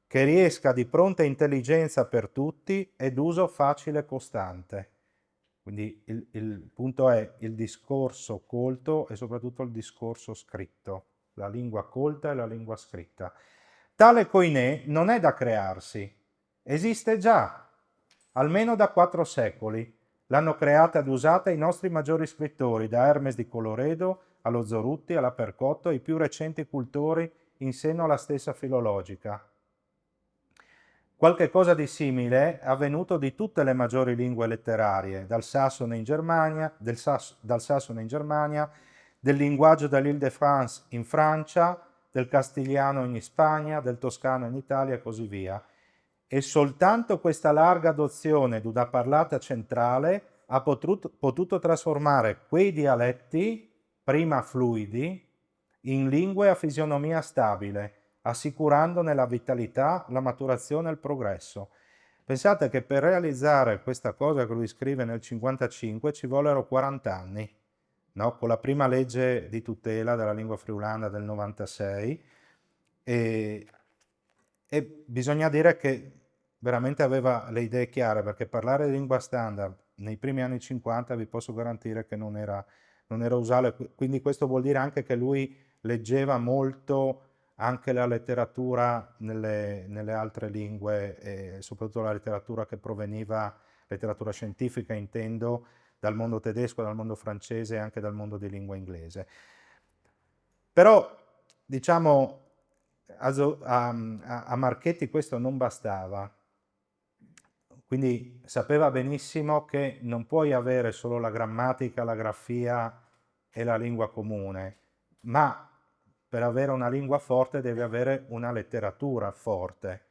che riesca di pronta intelligenza per tutti e d'uso facile e costante.» Quindi il, il punto è il discorso colto e soprattutto il discorso scritto, la lingua colta e la lingua scritta. Tale koiné non è da crearsi, esiste già, almeno da quattro secoli. L'hanno creata ed usata i nostri maggiori scrittori, da Hermes di Colloredo allo Zorutti, alla Percotto, i più recenti cultori in seno alla stessa filologica. Qualche cosa di simile è avvenuto di tutte le maggiori lingue letterarie, dal sassone in Germania, del sas, dal sassone in Germania, del linguaggio dell'Île-de-France in Francia, del castigliano in Spagna, del toscano in Italia e così via. E soltanto questa larga adozione d'una parlata centrale ha potuto, potuto trasformare quei dialetti, prima fluidi, in lingue a fisionomia stabile, assicurandone la vitalità, la maturazione e il progresso. Pensate che per realizzare questa cosa che lui scrive nel cinquantacinque ci vollero quaranta anni, no? Con la prima legge di tutela della lingua friulana del novantasei, e, e bisogna dire che veramente aveva le idee chiare, perché parlare di lingua standard nei primi anni cinquanta vi posso garantire che non era, non era usuale, quindi questo vuol dire anche che lui leggeva molto anche la letteratura nelle, nelle altre lingue, e soprattutto la letteratura che proveniva, letteratura scientifica intendo, dal mondo tedesco, dal mondo francese e anche dal mondo di lingua inglese. Però, diciamo, a, a, a Marchetti questo non bastava. Quindi sapeva benissimo che non puoi avere solo la grammatica, la grafia e la lingua comune, ma per avere una lingua forte devi avere una letteratura forte.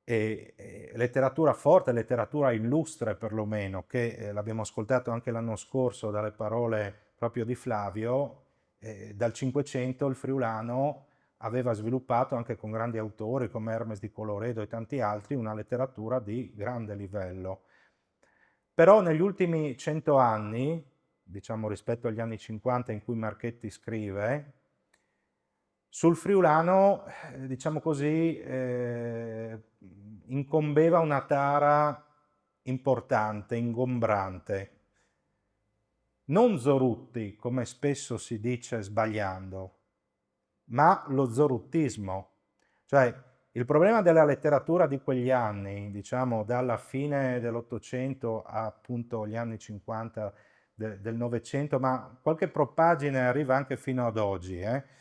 E, e letteratura forte, letteratura illustre perlomeno, che eh, l'abbiamo ascoltato anche l'anno scorso dalle parole proprio di Flavio, eh, dal Cinquecento il friulano aveva sviluppato anche con grandi autori come Hermes di Colloredo e tanti altri una letteratura di grande livello. Però negli ultimi cento anni, diciamo rispetto agli anni cinquanta in cui Marchetti scrive, sul friulano, eh, diciamo così, eh, incombeva una tara importante, ingombrante. Non Zorutti, come spesso si dice sbagliando, ma lo zoruttismo. Cioè, il problema della letteratura di quegli anni, diciamo dalla fine dell'Ottocento a appunto gli anni cinquanta de, del Novecento, ma qualche propaggine arriva anche fino ad oggi, eh?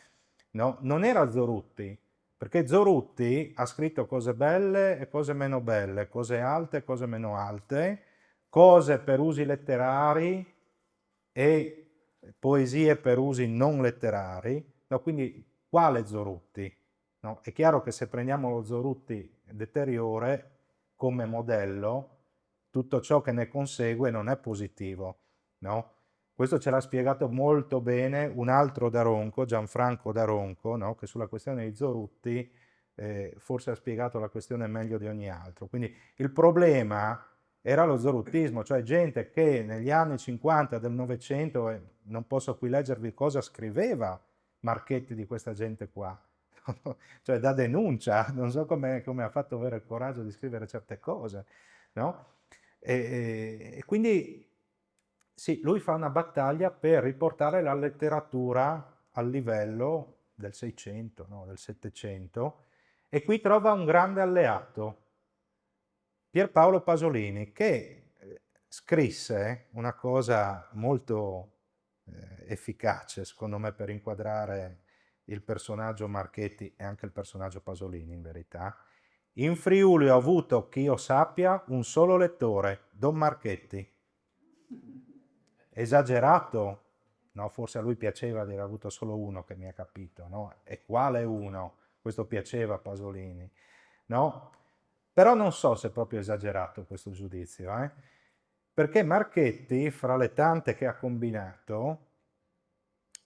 No? Non era Zorutti, perché Zorutti ha scritto cose belle e cose meno belle, cose alte e cose meno alte, cose per usi letterari e poesie per usi non letterari, no? Quindi quale Zorutti? No? È chiaro che se prendiamo lo Zorutti deteriore come modello, tutto ciò che ne consegue non è positivo, no? Questo ce l'ha spiegato molto bene un altro D'Aronco, Gianfranco D'Aronco, no? Che sulla questione di Zorutti eh, forse ha spiegato la questione meglio di ogni altro. Quindi il problema era lo zoroastrismo, cioè gente che negli anni cinquanta del Novecento, e non posso qui leggervi cosa scriveva Marchetti di questa gente qua, cioè da denuncia, non so come, come ha fatto avere il coraggio di scrivere certe cose, no? E, e- e quindi sì, lui fa una battaglia per riportare la letteratura al livello del Seicento, no? Del Settecento, e qui trova un grande alleato, Pierpaolo Pasolini, che eh, scrisse una cosa molto eh, efficace, secondo me, per inquadrare il personaggio Marchetti e anche il personaggio Pasolini, in verità. In Friuli ho avuto, che io sappia, un solo lettore, Don Marchetti. Esagerato? No, forse a lui piaceva di aver avuto solo uno, che mi ha capito, no? E quale uno? Questo piaceva a Pasolini, no? Però non so se è proprio esagerato questo giudizio, eh? Perché Marchetti, fra le tante che ha combinato,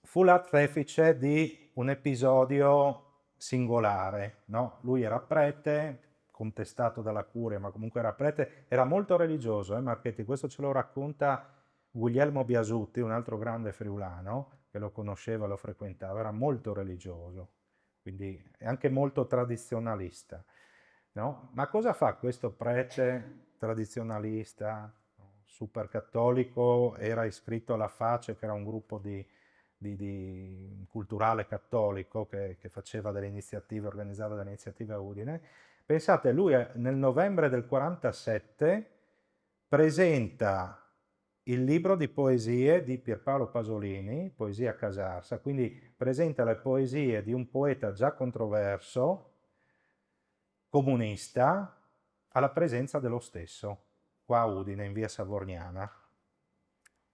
fu l'artefice di un episodio singolare, no? Lui era prete, contestato dalla curia, ma comunque era prete, era molto religioso, eh, Marchetti, questo ce lo racconta Guglielmo Biasutti, un altro grande friulano, che lo conosceva, lo frequentava, era molto religioso, quindi è anche molto tradizionalista, no? Ma cosa fa questo prete tradizionalista, super cattolico, era iscritto alla Face, che era un gruppo di, di- di culturale cattolico che, che faceva delle iniziative, organizzava delle iniziative a Udine. Pensate, lui eh, nel novembre del quarantasette presenta il libro di poesie di Pierpaolo Pasolini, Poesia Casarsa, quindi presenta le poesie di un poeta già controverso, comunista, alla presenza dello stesso, qua a Udine, in via Savorniana.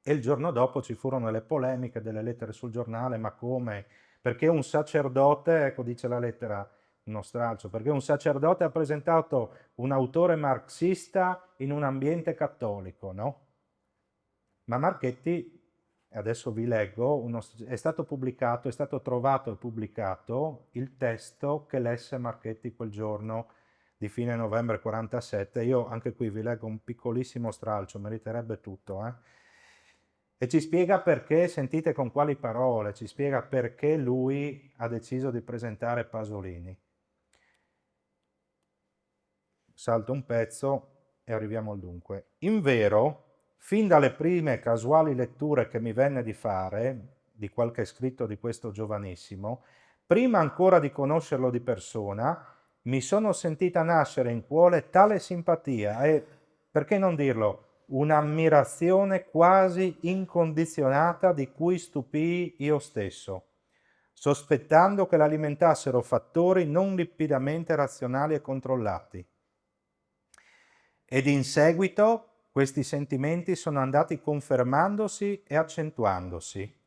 E il giorno dopo ci furono le polemiche, delle lettere sul giornale, ma come? Perché un sacerdote, ecco, dice la lettera, uno stralcio, perché un sacerdote ha presentato un autore marxista in un ambiente cattolico, no? Ma Marchetti, adesso vi leggo, uno, è stato pubblicato, è stato trovato e pubblicato il testo che lesse Marchetti quel giorno di fine novembre quarantasette. Io anche qui vi leggo un piccolissimo stralcio, meriterebbe tutto, eh? E ci spiega perché, sentite con quali parole, ci spiega perché lui ha deciso di presentare Pasolini. Salto un pezzo e arriviamo al dunque. In vero, fin dalle prime casuali letture che mi venne di fare di qualche scritto di questo giovanissimo, prima ancora di conoscerlo di persona, mi sono sentita nascere in cuore tale simpatia e, perché non dirlo, un'ammirazione quasi incondizionata di cui stupii io stesso, sospettando che l'alimentassero fattori non limpidamente razionali e controllati. Ed in seguito questi sentimenti sono andati confermandosi e accentuandosi.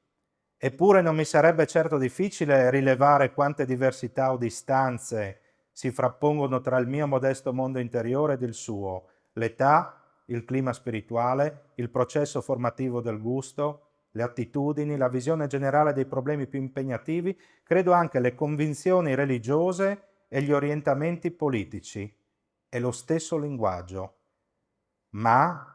Eppure non mi sarebbe certo difficile rilevare quante diversità o distanze si frappongono tra il mio modesto mondo interiore ed il suo, l'età, il clima spirituale, il processo formativo del gusto, le attitudini, la visione generale dei problemi più impegnativi, credo anche le convinzioni religiose e gli orientamenti politici. È lo stesso linguaggio, ma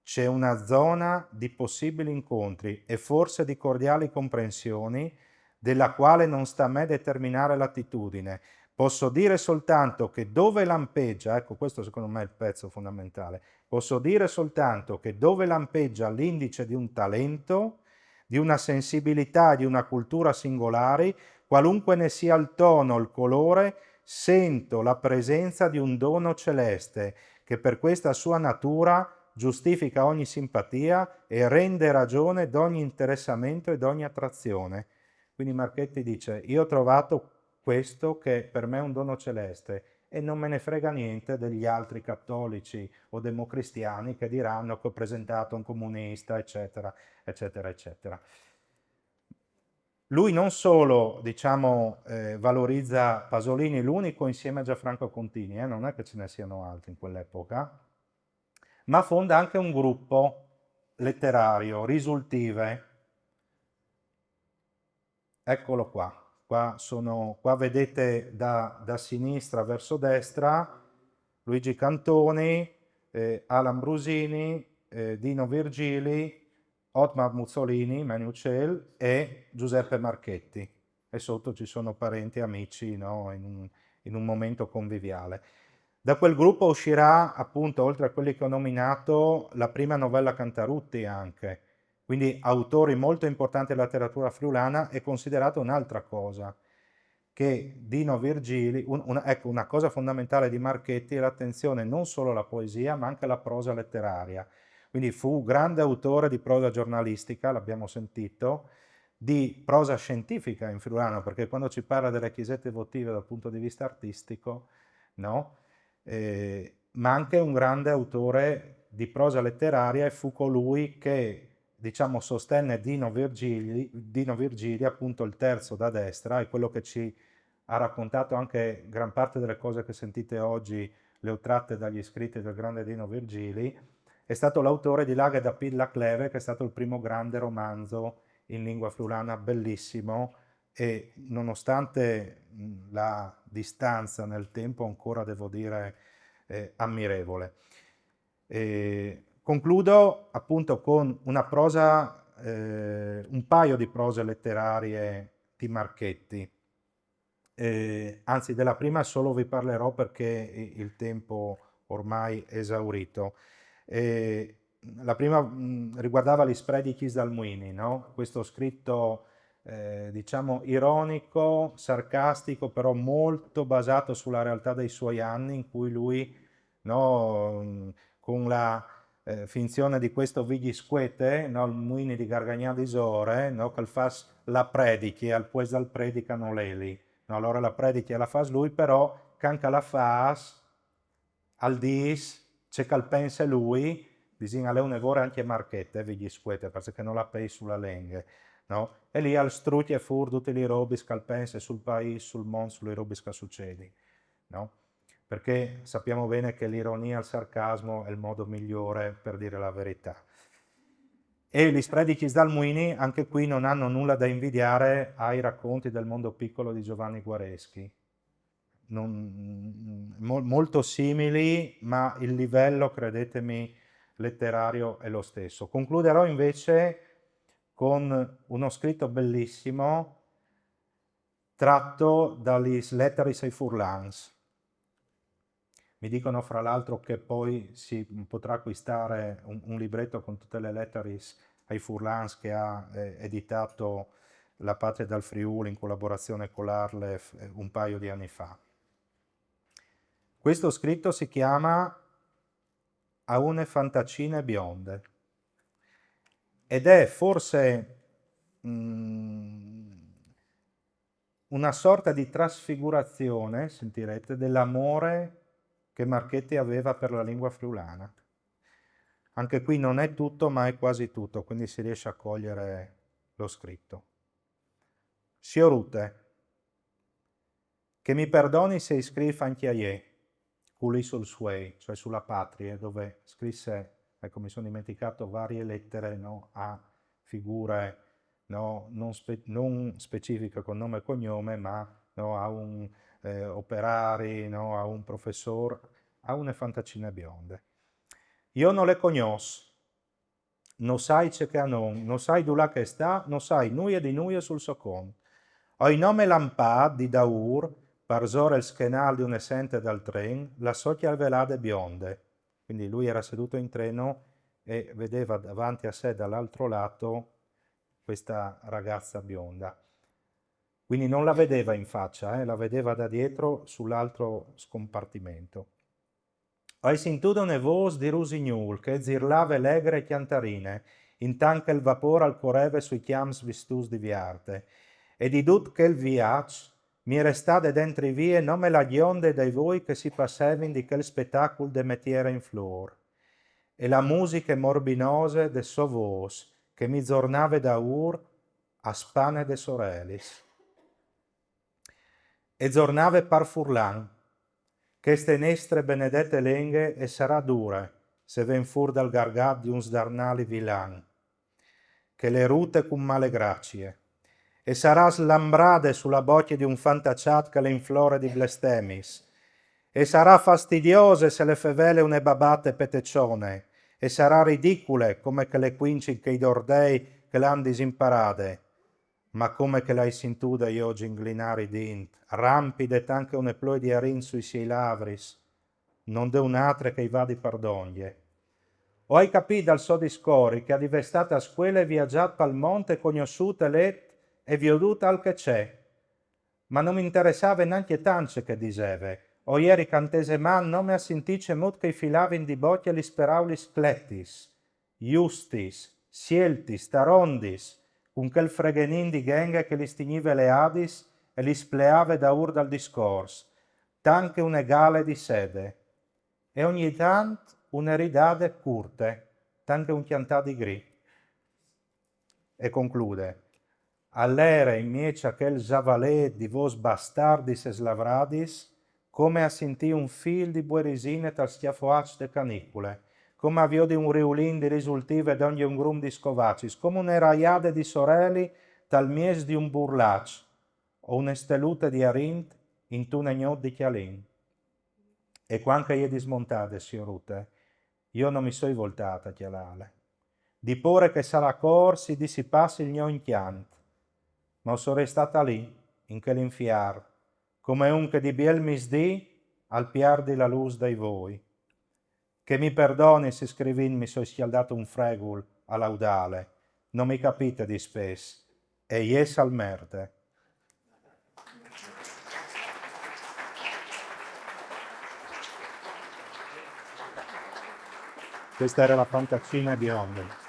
c'è una zona di possibili incontri e forse di cordiali comprensioni della quale non sta a me determinare l'attitudine. Posso dire soltanto che dove lampeggia, ecco, questo secondo me è il pezzo fondamentale, posso dire soltanto che dove lampeggia l'indice di un talento, di una sensibilità e di una cultura singolari, qualunque ne sia il tono, il colore, sento la presenza di un dono celeste che per questa sua natura giustifica ogni simpatia e rende ragione d'ogni interessamento e d'ogni attrazione. Quindi Marchetti dice: io ho trovato questo che per me è un dono celeste e non me ne frega niente degli altri cattolici o democristiani che diranno che ho presentato un comunista, eccetera, eccetera, eccetera. Lui non solo, diciamo, eh, valorizza Pasolini, l'unico insieme a Gianfranco Contini, eh, non è che ce ne siano altri in quell'epoca, ma fonda anche un gruppo letterario, Risultive. Eccolo qua. Qua, sono, qua vedete da, da sinistra verso destra Luigi Cantoni, eh, Alan Brusini, eh, Dino Virgili, Otmar Muzzolini, Mani Ucel, e Giuseppe Marchetti. E sotto ci sono parenti e amici, no? In un, in un momento conviviale. Da quel gruppo uscirà, appunto, oltre a quelli che ho nominato, la prima novella Cantarutti anche. Quindi autori molto importanti della letteratura friulana. È considerato un'altra cosa, che Dino Virgili, un- una, ecco, una cosa fondamentale di Marchetti è l'attenzione non solo alla poesia, ma anche alla prosa letteraria. Quindi fu grande autore di prosa giornalistica, l'abbiamo sentito, di prosa scientifica in friulano, perché quando ci parla delle chiesette votive dal punto di vista artistico, no? Eh, ma anche un grande autore di prosa letteraria, e fu colui che, diciamo, sostenne Dino Virgili, Dino Virgili, appunto il terzo da destra, è quello che ci ha raccontato anche gran parte delle cose che sentite oggi, le ho tratte dagli scritti del grande Dino Virgili, è stato l'autore di Laghe da pît la cleve, che è stato il primo grande romanzo in lingua friulana, bellissimo, e nonostante, mh, la distanza nel tempo, ancora, devo dire, eh, ammirevole. E concludo appunto con una prosa, eh, un paio di prose letterarie di Marchetti. Eh, anzi, della prima solo vi parlerò perché i- il tempo ormai è esaurito. Eh, la prima, mh, riguardava Lis predichis dal Muini, no? Questo scritto, eh, diciamo, ironico, sarcastico, però molto basato sulla realtà dei suoi anni, in cui lui, no, mh, con la, eh, finzione di questo Vighjiscuete, no, il Muini di Gargagnà di Sore, no, che al fâs la predichi, al puest dal predica nol è li. No, alore la predichi la fâs lui, però can che la fâs, al dîs ce che al pense lui, disìn, al è une vore ancje Marchette, eh, Vighjiscuete, parcè che nol à pêi su la lenghe, no? E li al strucje fûr dutis lis robis che al pense sul paîs, sul mont, su lis robis che a sucedin, no? Perché sappiamo bene che l'ironia e il sarcasmo è il modo migliore per dire la verità. E Lis predichis dal Muini, anche qui, non hanno nulla da invidiare ai racconti del Mondo Piccolo di Giovanni Guareschi. Non- mo- molto simili, ma il livello, credetemi, letterario è lo stesso. Concluderò invece con uno scritto bellissimo tratto da Lis letteris ai furlans. Mi dicono, fra l'altro, che poi si potrà acquistare un, un libretto con tutte le letteris ai furlans che ha, eh, editato La Patria dal Friuli in collaborazione con l'ARLeF, eh, un paio di anni fa. Questo scritto si chiama A une fantacine bionde ed è forse, mm, una sorta di trasfigurazione, sentirete, dell'amore che Marchetti aveva per la lingua friulana. Anche qui non è tutto, ma è quasi tutto, quindi si riesce a cogliere lo scritto. Siorute, che mi perdoni se i scrîf ancje a jê, culì sul suei, cioè sulla Patrie, dove scrisse, ecco, mi sono dimenticato, varie lettere, no, a figure, no, non spe- non specifiche con nome e cognome, ma, no, a un, eh, operari, no, a un professor, a une fantacine bionde. Jo no le cognòs, no sai ce che a àn, no sai dulà che e sta, no sai nuie di nuie sul so cont. Ai nome lampât di daûr, parsore il schenâl di une sente dal tren, la sô cjalvelade bionde. Quindi lui era seduto in treno e vedeva davanti a sé dall'altro lato questa ragazza bionda. Quindi non la vedeva in faccia, eh, la vedeva da dietro sull'altro scompartimento. Ai sintût une vôs di rusignûl che e zirlave legre e cjantarine, intant che il vapôr al coreve sui cjamps vistûts di viarte. E di dut chel viaç mi è restade dentri vie nome la gjonde dai voi che si passevin di chel spetacul de metiere in flôr, e la musiche morbinose de sô vôs che mi zornave daûr a spane des orelis. E zornave par furlan: cheste nestre benedete lenghe e sarà dure se ven fûr dal gargat di un sdarnâli vilan, che le rute cun male gracie. e sarà slambrade su la bocje di un fantaçat che le inflore di blestemis, e sarà fastidiose se le fevele une babate petecione, e sarà ridicule come che le cuincin chei dordei che le àn disimparade. Ma come che le ai sintude jo zinglinâ ridint, rampide tant che une ploie di arint sui siei lavris, no 'nd è une altre che i vadi par dongje. O ai capît dal so discori che al è stât a scuele, viazât pal mont e cognossût e let e viodût alc e ce. Ma no mi interessave nancje tant ce che e diseve. O jeri ca 'nte mans nome a sintî cemût che i filavin di bocje lis peraulis cletis, justis, sieltis, tarondis, cun chel freghenin di ghenghe che lis tignive leadis e lis pleave daûr dal discors, tant che une gale di sede, e ogni tant une ridade curte, tant che un cjantâ di gri. E conclude: al jere in mieç a chel zavalêt di vôs bastardis e slavradis, come a sintî un fîl di buerisine tal scjafoaç de canicule, come a viodi un riulin di risultive dongje un grum di scovacis, come une raiade di soreli tal mieç di un burlaç, o une stelute di arint intune gnot di cjalin. E cuant che e je dismontade, siorute, jo no mi soi voltât a cjalâle, di pôre che se al cor si dissipassi il gno incjant, ma o soi restât li, in chel infiar, come un che di biel misdì al piardi la lûs dai voi. Che mi perdoni se scrivint mi soi scjaldât un fregul a laudâle, no mi capite dispès, e jes al merte. Questa era la Fantacine di Onde.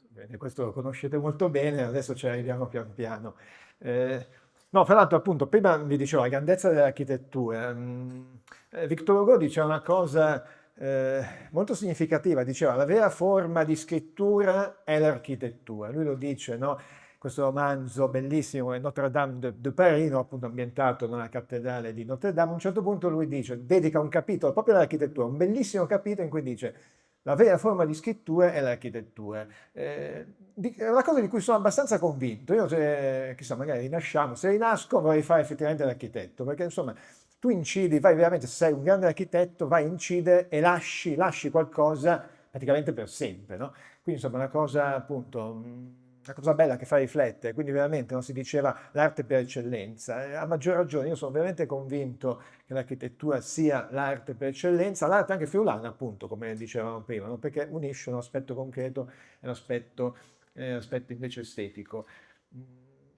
Bene, questo lo conoscete molto bene, adesso ci arriviamo pian piano. Eh, no, fra l'altro, appunto, prima vi dicevo la grandezza dell'architettura. Mm, eh, Victor Hugo dice una cosa eh, molto significativa, diceva: la vera forma di scrittura è l'architettura. Lui lo dice, no? Questo romanzo bellissimo è Notre-Dame de, de Paris, no? Appunto ambientato nella cattedrale di Notre-Dame. A un certo punto lui dice, dedica un capitolo proprio all'architettura, un bellissimo capitolo in cui dice: la vera forma di scrittura è l'architettura. Eh, di, è una cosa di cui sono abbastanza convinto. Io, se, chissà, magari rinasciamo, se rinasco vorrei fare effettivamente l'architetto, perché insomma tu incidi, vai veramente, se sei un grande architetto, vai, incide e lasci, lasci qualcosa praticamente per sempre, no? Quindi insomma è una cosa appunto una cosa bella che fa riflettere, quindi veramente non si diceva l'arte per eccellenza. E a maggior ragione io sono veramente convinto che l'architettura sia l'arte per eccellenza, l'arte anche friulana appunto, come dicevamo prima, no? Perché unisce un aspetto concreto e un aspetto, eh, aspetto invece estetico.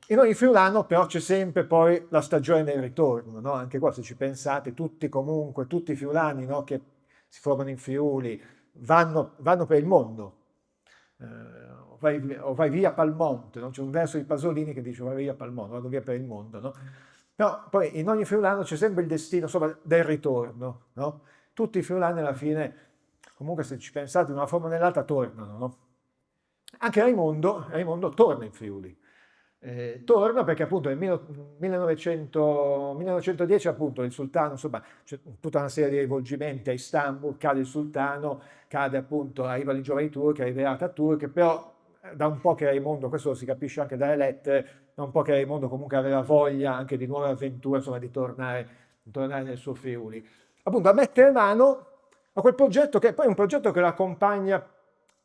In ogni friulano però c'è sempre poi la stagione del ritorno, no? Anche qua se ci pensate, tutti comunque, tutti i friulani, no, che si formano in Friuli, vanno, vanno per il mondo, eh, o, vai, o vai via pal monte, no? C'è un verso di Pasolini che dice: vai via pal mondo, vado via per il mondo, no? Però poi in ogni friulano c'è sempre il destino, insomma, del ritorno, no? Tutti i friulani alla fine, comunque se ci pensate, in una forma o nell'altra tornano, no? Anche Raimondo, Raimondo torna in Friuli. Eh, torna perché appunto nel millenovecento, millenovecentodieci appunto il sultano, insomma, c'è tutta una serie di rivolgimenti a Istanbul, cade il sultano, cade appunto, arrivano i giovani turchi, arriva Ataturk, però da un po' che Raimondo, questo lo si capisce anche dalle lettere, da un po' che Raimondo comunque aveva voglia anche di nuove avventure, insomma, di tornare, di tornare nel suo Friuli. Appunto a mettere mano a quel progetto che poi è un progetto che lo accompagna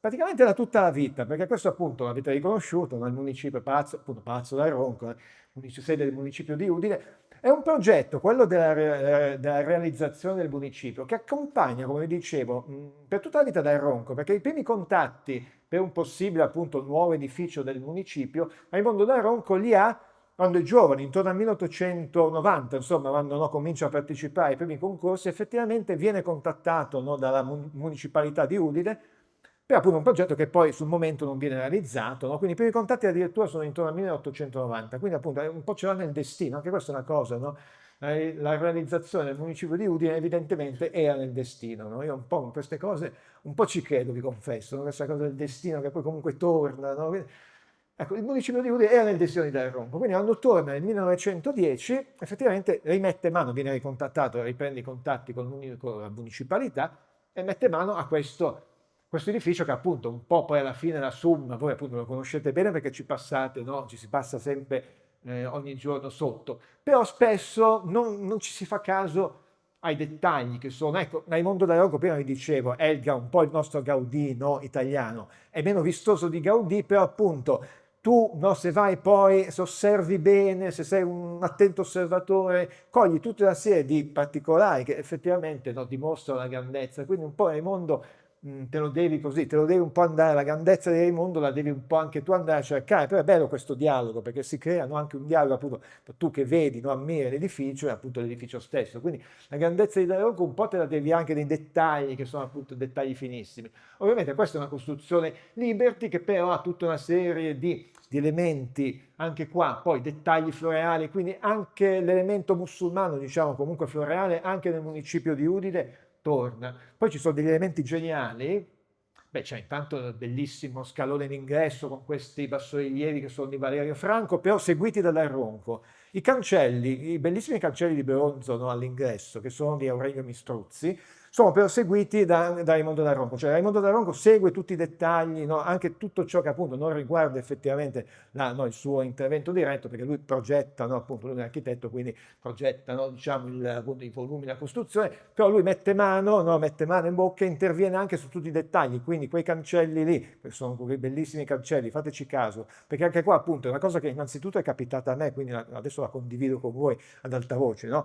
praticamente da tutta la vita, perché questo appunto l'avete riconosciuto, nel municipio Palazzo, appunto Palazzo del Ronco, eh, sede del municipio di Udine, è un progetto, quello della, della realizzazione del municipio, che accompagna, come dicevo, per tutta la vita Dal Ronco, perché i primi contatti per un possibile appunto nuovo edificio del municipio, Raimondo Dal Ronco li ha quando è giovane, intorno al milleottocentonovanta, insomma, quando no, comincia a partecipare ai primi concorsi, effettivamente viene contattato, no, dalla municipalità di Udine per appunto un progetto che poi sul momento non viene realizzato, no? Quindi i primi contatti addirittura sono intorno al milleottocentonovanta, quindi appunto un po' ce l'ha nel destino, anche questa è una cosa, no? La realizzazione del municipio di Udine evidentemente era nel destino, no? Io un po' in queste cose un po' ci credo, vi confesso, no? Questa cosa del destino che poi comunque torna, no? Ecco, il municipio di Udine era nel destino di Dal Ronco, quindi quando torna nel millenovecentodieci effettivamente rimette mano, viene ricontattato, riprende i contatti con, con la municipalità e mette mano a questo, questo edificio che appunto un po' poi alla fine la summa, voi appunto lo conoscete bene perché ci passate, no? Ci si passa sempre eh, ogni giorno sotto, però spesso non, non ci si fa caso ai dettagli che sono, ecco, Raimondo Dal Ronco prima vi dicevo, è il, un po' il nostro Gaudì, no, italiano, è meno vistoso di Gaudì, però appunto tu, no, se vai poi, se osservi bene, se sei un attento osservatore, cogli tutta una serie di particolari che effettivamente, no, dimostrano la grandezza, quindi un po' Raimondo mm, te lo devi così, te lo devi un po' andare, la grandezza di Raimondo la devi un po' anche tu andare a cercare, però è bello questo dialogo perché si creano anche un dialogo appunto, tu che vedi, no, ammiri l'edificio e appunto l'edificio stesso, quindi la grandezza di Dal Ronco un po' te la devi anche nei dettagli che sono appunto dettagli finissimi. Ovviamente questa è una costruzione Liberty che però ha tutta una serie di, di elementi anche qua, poi dettagli floreali, quindi anche l'elemento musulmano, diciamo comunque floreale, anche nel municipio di Udine torna. Poi ci sono degli elementi geniali, beh, c'è intanto il bellissimo scalone d'ingresso con questi bassorilievi che sono di Valerio Franco, però seguiti da Dal Ronco. I cancelli, i bellissimi cancelli di bronzo, no, all'ingresso, che sono di Aurelio Mistruzzi, sono però seguiti da, da Raimondo Dal Ronco. Cioè Raimondo Dal Ronco segue tutti i dettagli, no? Anche tutto ciò che appunto non riguarda effettivamente la, no, il suo intervento diretto, perché lui progetta, no? Appunto lui è un architetto, quindi progetta, no? Diciamo, il, appunto, i volumi, la costruzione, però lui mette mano, no? Mette mano in bocca e interviene anche su tutti i dettagli, quindi quei cancelli lì, che sono quei bellissimi cancelli, fateci caso, perché anche qua appunto è una cosa che innanzitutto è capitata a me, quindi adesso la condivido con voi ad alta voce, no?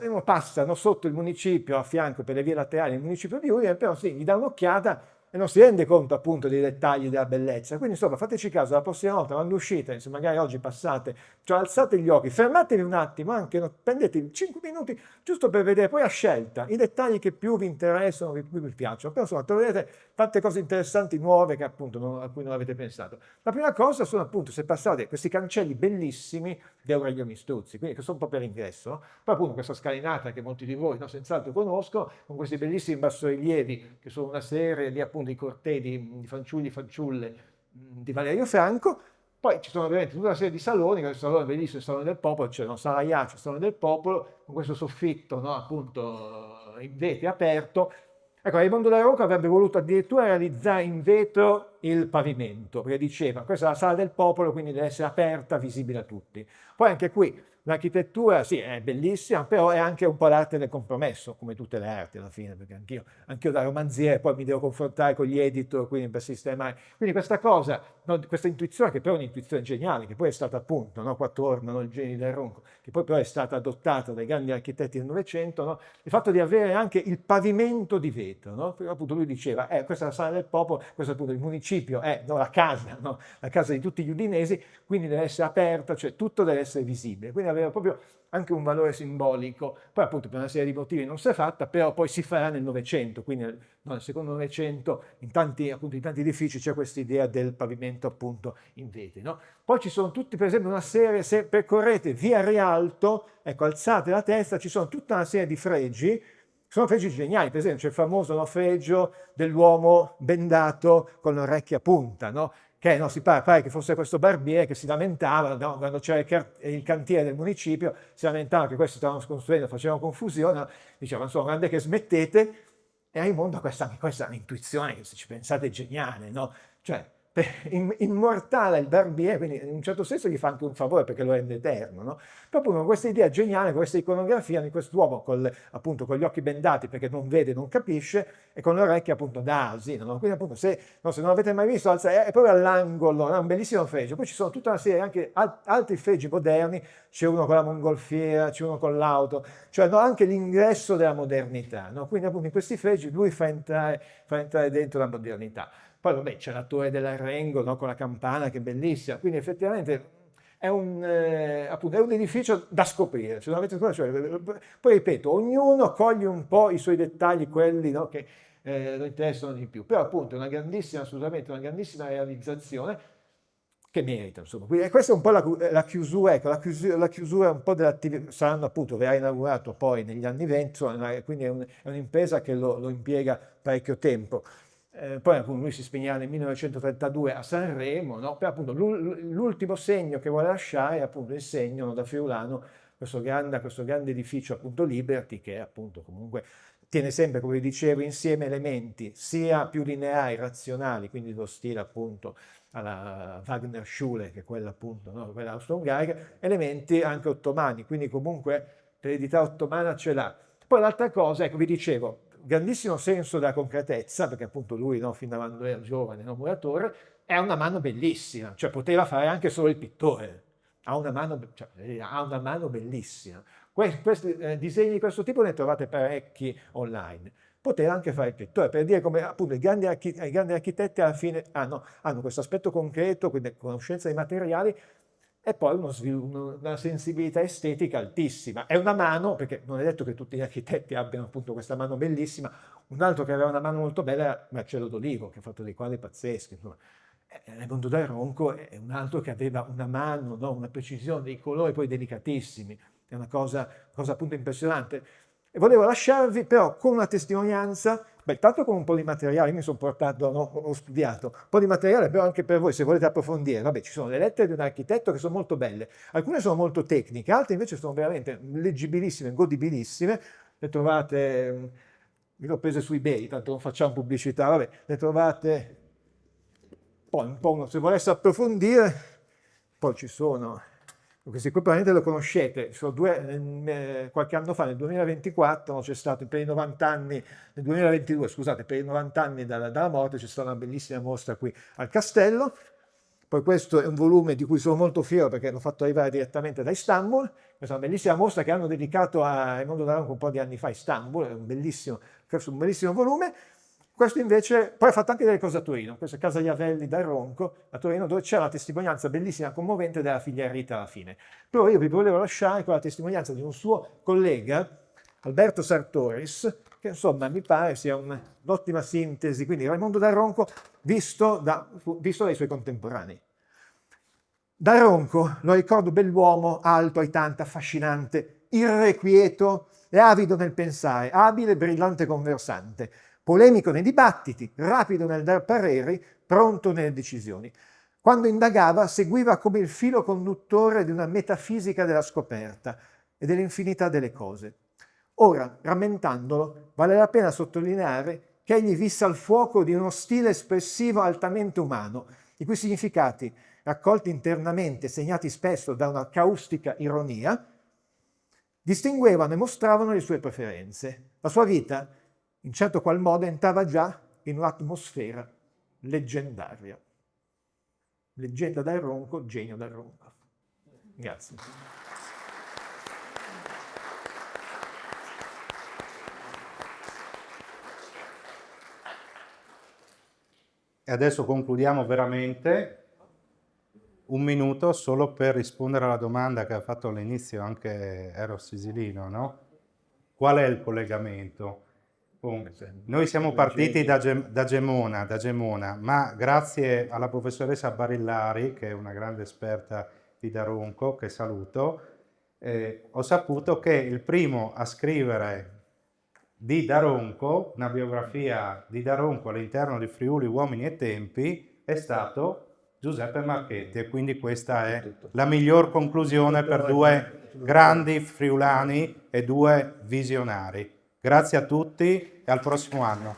Uno passa, no, sotto il municipio, a fianco per le vie laterali del municipio di Udine, però sì, gli dà un'occhiata e non si rende conto appunto dei dettagli della bellezza. Quindi insomma fateci caso, la prossima volta quando uscite, se magari oggi passate, cioè alzate gli occhi, fermatevi un attimo, anche no, prendete cinque minuti giusto per vedere poi a scelta i dettagli che più vi interessano, che più vi piacciono. Però insomma troverete tante cose interessanti, nuove che appunto non, a cui non avete pensato. La prima cosa sono appunto, se passate, questi cancelli bellissimi di Aurelio Mistruzzi, quindi che sono un po' per l'ingresso, però appunto questa scalinata che molti di voi, no, senz'altro conoscono, con questi bellissimi bassorilievi che sono una serie di appunto di cortei di, di fanciulli e fanciulle di Valerio Franco. Poi ci sono ovviamente tutta una serie di saloni, questo salone bellissimo, il Salone del Popolo, c'è una sala Aiaccio, il Salone del Popolo, con questo soffitto, no, appunto in vetri aperto, Ecco, Raimondo Dal Ronco avrebbe voluto addirittura realizzare in vetro il pavimento, perché diceva questa è la sala del popolo, quindi deve essere aperta, visibile a tutti. Poi anche qui l'architettura, sì, è bellissima, però è anche un po' l'arte del compromesso, come tutte le arti alla fine, perché anch'io, anch'io da romanziere poi mi devo confrontare con gli editor, quindi per sistemare. Quindi questa cosa, no, questa intuizione, che però è un'intuizione geniale, che poi è stata appunto, no, qua torna, no, il genio Dal Ronco, che poi però è stata adottata dai grandi architetti del Novecento, no? Il fatto di avere anche il pavimento di vetro, no? Perché appunto lui diceva, eh, questa è la sala del popolo, questo appunto il municipio è, no, la casa, no? La casa di tutti gli udinesi, quindi deve essere aperta, cioè tutto deve essere visibile, quindi aveva proprio anche un valore simbolico. Poi appunto per una serie di motivi non si è fatta, però poi si farà nel Novecento, quindi nel, no, nel secondo Novecento in tanti, appunto, in tanti edifici c'è questa idea del pavimento appunto in vetri, no? Poi ci sono tutti, per esempio, una serie, se percorrete via Rialto, ecco, alzate la testa, ci sono tutta una serie di fregi, sono fregi geniali, per esempio c'è il famoso, no, fregio dell'uomo bendato con le orecchie a punta, no? Che no, si pare, pare, che fosse questo barbiere che si lamentava, no? Quando c'era il, il, cantiere del municipio, si lamentava che questo stavano costruendo, facevano confusione, no? Diceva, insomma, quando è che smettete? E Raimondo questa, questa è un'intuizione che se ci pensate è geniale, no? Cioè, immortala il barbiere, quindi in un certo senso gli fa anche un favore perché lo rende eterno, no? Però appunto con questa idea geniale, con questa iconografia di quest'uomo col, appunto con gli occhi bendati perché non vede, non capisce, e con le orecchie appunto da asino, no? Quindi appunto se, no, se non l'avete mai visto, è proprio all'angolo, è un bellissimo fregio. Poi ci sono tutta una serie anche altri fregi moderni, c'è uno con la mongolfiera, c'è uno con l'auto, cioè no, anche l'ingresso della modernità, no? Quindi appunto in questi fregi lui fa entrare, fa entrare dentro la modernità. Poi vabbè c'è la torre dell'Arrengo, no? Con la campana che è bellissima, quindi effettivamente è un, eh, appunto, è un edificio da scoprire, cioè, cioè, poi ripeto, ognuno coglie un po' i suoi dettagli, quelli, no, che eh, lo interessano di più, però appunto è una grandissima, assolutamente una grandissima realizzazione che merita, insomma. Quindi, e questa è un po' la, la chiusura, ecco, la chiusura, la chiusura un po' dell'attività, saranno appunto, verrà inaugurato poi negli anni venti, insomma, quindi è, un, è un'impresa che lo, lo impiega parecchio tempo. Eh, poi appunto lui si spegnerà nel millenovecentotrentadue a Sanremo, no? Però appunto l'ultimo segno che vuole lasciare è appunto il segno, no, da friulano, questo grande, questo grande edificio appunto Liberty, che appunto comunque tiene sempre, come dicevo, insieme elementi sia più lineari, razionali, quindi lo stile appunto alla Wagner Schule, che è quella appunto, no? Quella austro-ungarica, elementi anche ottomani, quindi comunque l'eredità ottomana ce l'ha. Poi l'altra cosa, ecco, vi dicevo, grandissimo senso della concretezza, perché appunto lui, no, fin da quando era giovane, no, muratore, è una mano bellissima, cioè poteva fare anche solo il pittore, ha una mano, cioè, eh, ha una mano bellissima. Que- questi eh, disegni di questo tipo ne trovate parecchi online. Poteva anche fare il pittore, per dire come appunto i grandi, archi- i grandi architetti alla fine hanno, hanno questo aspetto concreto, quindi conoscenza dei materiali, e poi uno svilu- uno- una sensibilità estetica altissima. È una mano, perché non è detto che tutti gli architetti abbiano appunto questa mano bellissima. Un altro che aveva una mano molto bella era Marcello D'Olivo, che ha fatto dei quadri pazzeschi. Insomma. Eh, Raimondo Dal Ronco è un altro che aveva una mano, no? Una precisione, dei colori poi delicatissimi. È una cosa, cosa appunto impressionante. E volevo lasciarvi però con una testimonianza, beh, tanto con un po' di materiale, io mi sono portato, no? Ho studiato un po' di materiale, però anche per voi, se volete approfondire, vabbè, ci sono le lettere di un architetto che sono molto belle, alcune sono molto tecniche, altre invece sono veramente leggibilissime, godibilissime, le trovate, mm, io le ho prese su eBay, tanto non facciamo pubblicità, vabbè, le trovate poi un po', se volesse approfondire, poi ci sono, questi qui probabilmente lo conoscete, sono due, eh, qualche anno fa, nel duemilaventiquattro, c'è stato per i novanta anni, nel duemilaventidue, scusate, per i novanta anni dalla, dalla morte c'è stata una bellissima mostra qui al Castello. Poi questo è un volume di cui sono molto fiero perché l'ho fatto arrivare direttamente da Istanbul. Questa è una bellissima mostra che hanno dedicato a Raimondo Dal Ronco un po' di anni fa a Istanbul, è un bellissimo, questo è un bellissimo volume. Questo invece, poi ha fatto anche delle cose a Torino, questa è casa Iavelli Dal Ronco a Torino, dove c'è una testimonianza bellissima, commovente della figlia Rita alla fine. Però io vi volevo lasciare con la testimonianza di un suo collega, Alberto Sartoris, che insomma mi pare sia un- un'ottima sintesi, quindi Raimondo Dal Ronco visto, da- visto dai suoi contemporanei. Dal Ronco lo ricordo bell'uomo, alto, aitante, affascinante, irrequieto e avido nel pensare, abile, brillante conversante, polemico nei dibattiti, rapido nel dar pareri, pronto nelle decisioni. Quando indagava, seguiva come il filo conduttore di una metafisica della scoperta e dell'infinità delle cose. Ora, rammentandolo, vale la pena sottolineare che egli visse al fuoco di uno stile espressivo altamente umano, i cui significati, raccolti internamente e segnati spesso da una caustica ironia, distinguevano e mostravano le sue preferenze. La sua vita, in certo qual modo, entrava già in un'atmosfera leggendaria. Leggenda Dal Ronco, genio Dal Ronco. Grazie. E adesso concludiamo veramente. Un minuto solo per rispondere alla domanda che ha fatto all'inizio anche Eros Sisilino, no? Qual è il collegamento? Bon, noi siamo partiti da, Gem- da Gemona, da Gemona, ma grazie alla professoressa Barillari, che è una grande esperta di Dal Ronco, che saluto, eh, ho saputo che il primo a scrivere di Dal Ronco, una biografia di Dal Ronco all'interno di Friuli Uomini e Tempi, è stato Giuseppe Marchetti, e quindi questa è la miglior conclusione per due grandi friulani e due visionari. Grazie a tutti e al prossimo anno.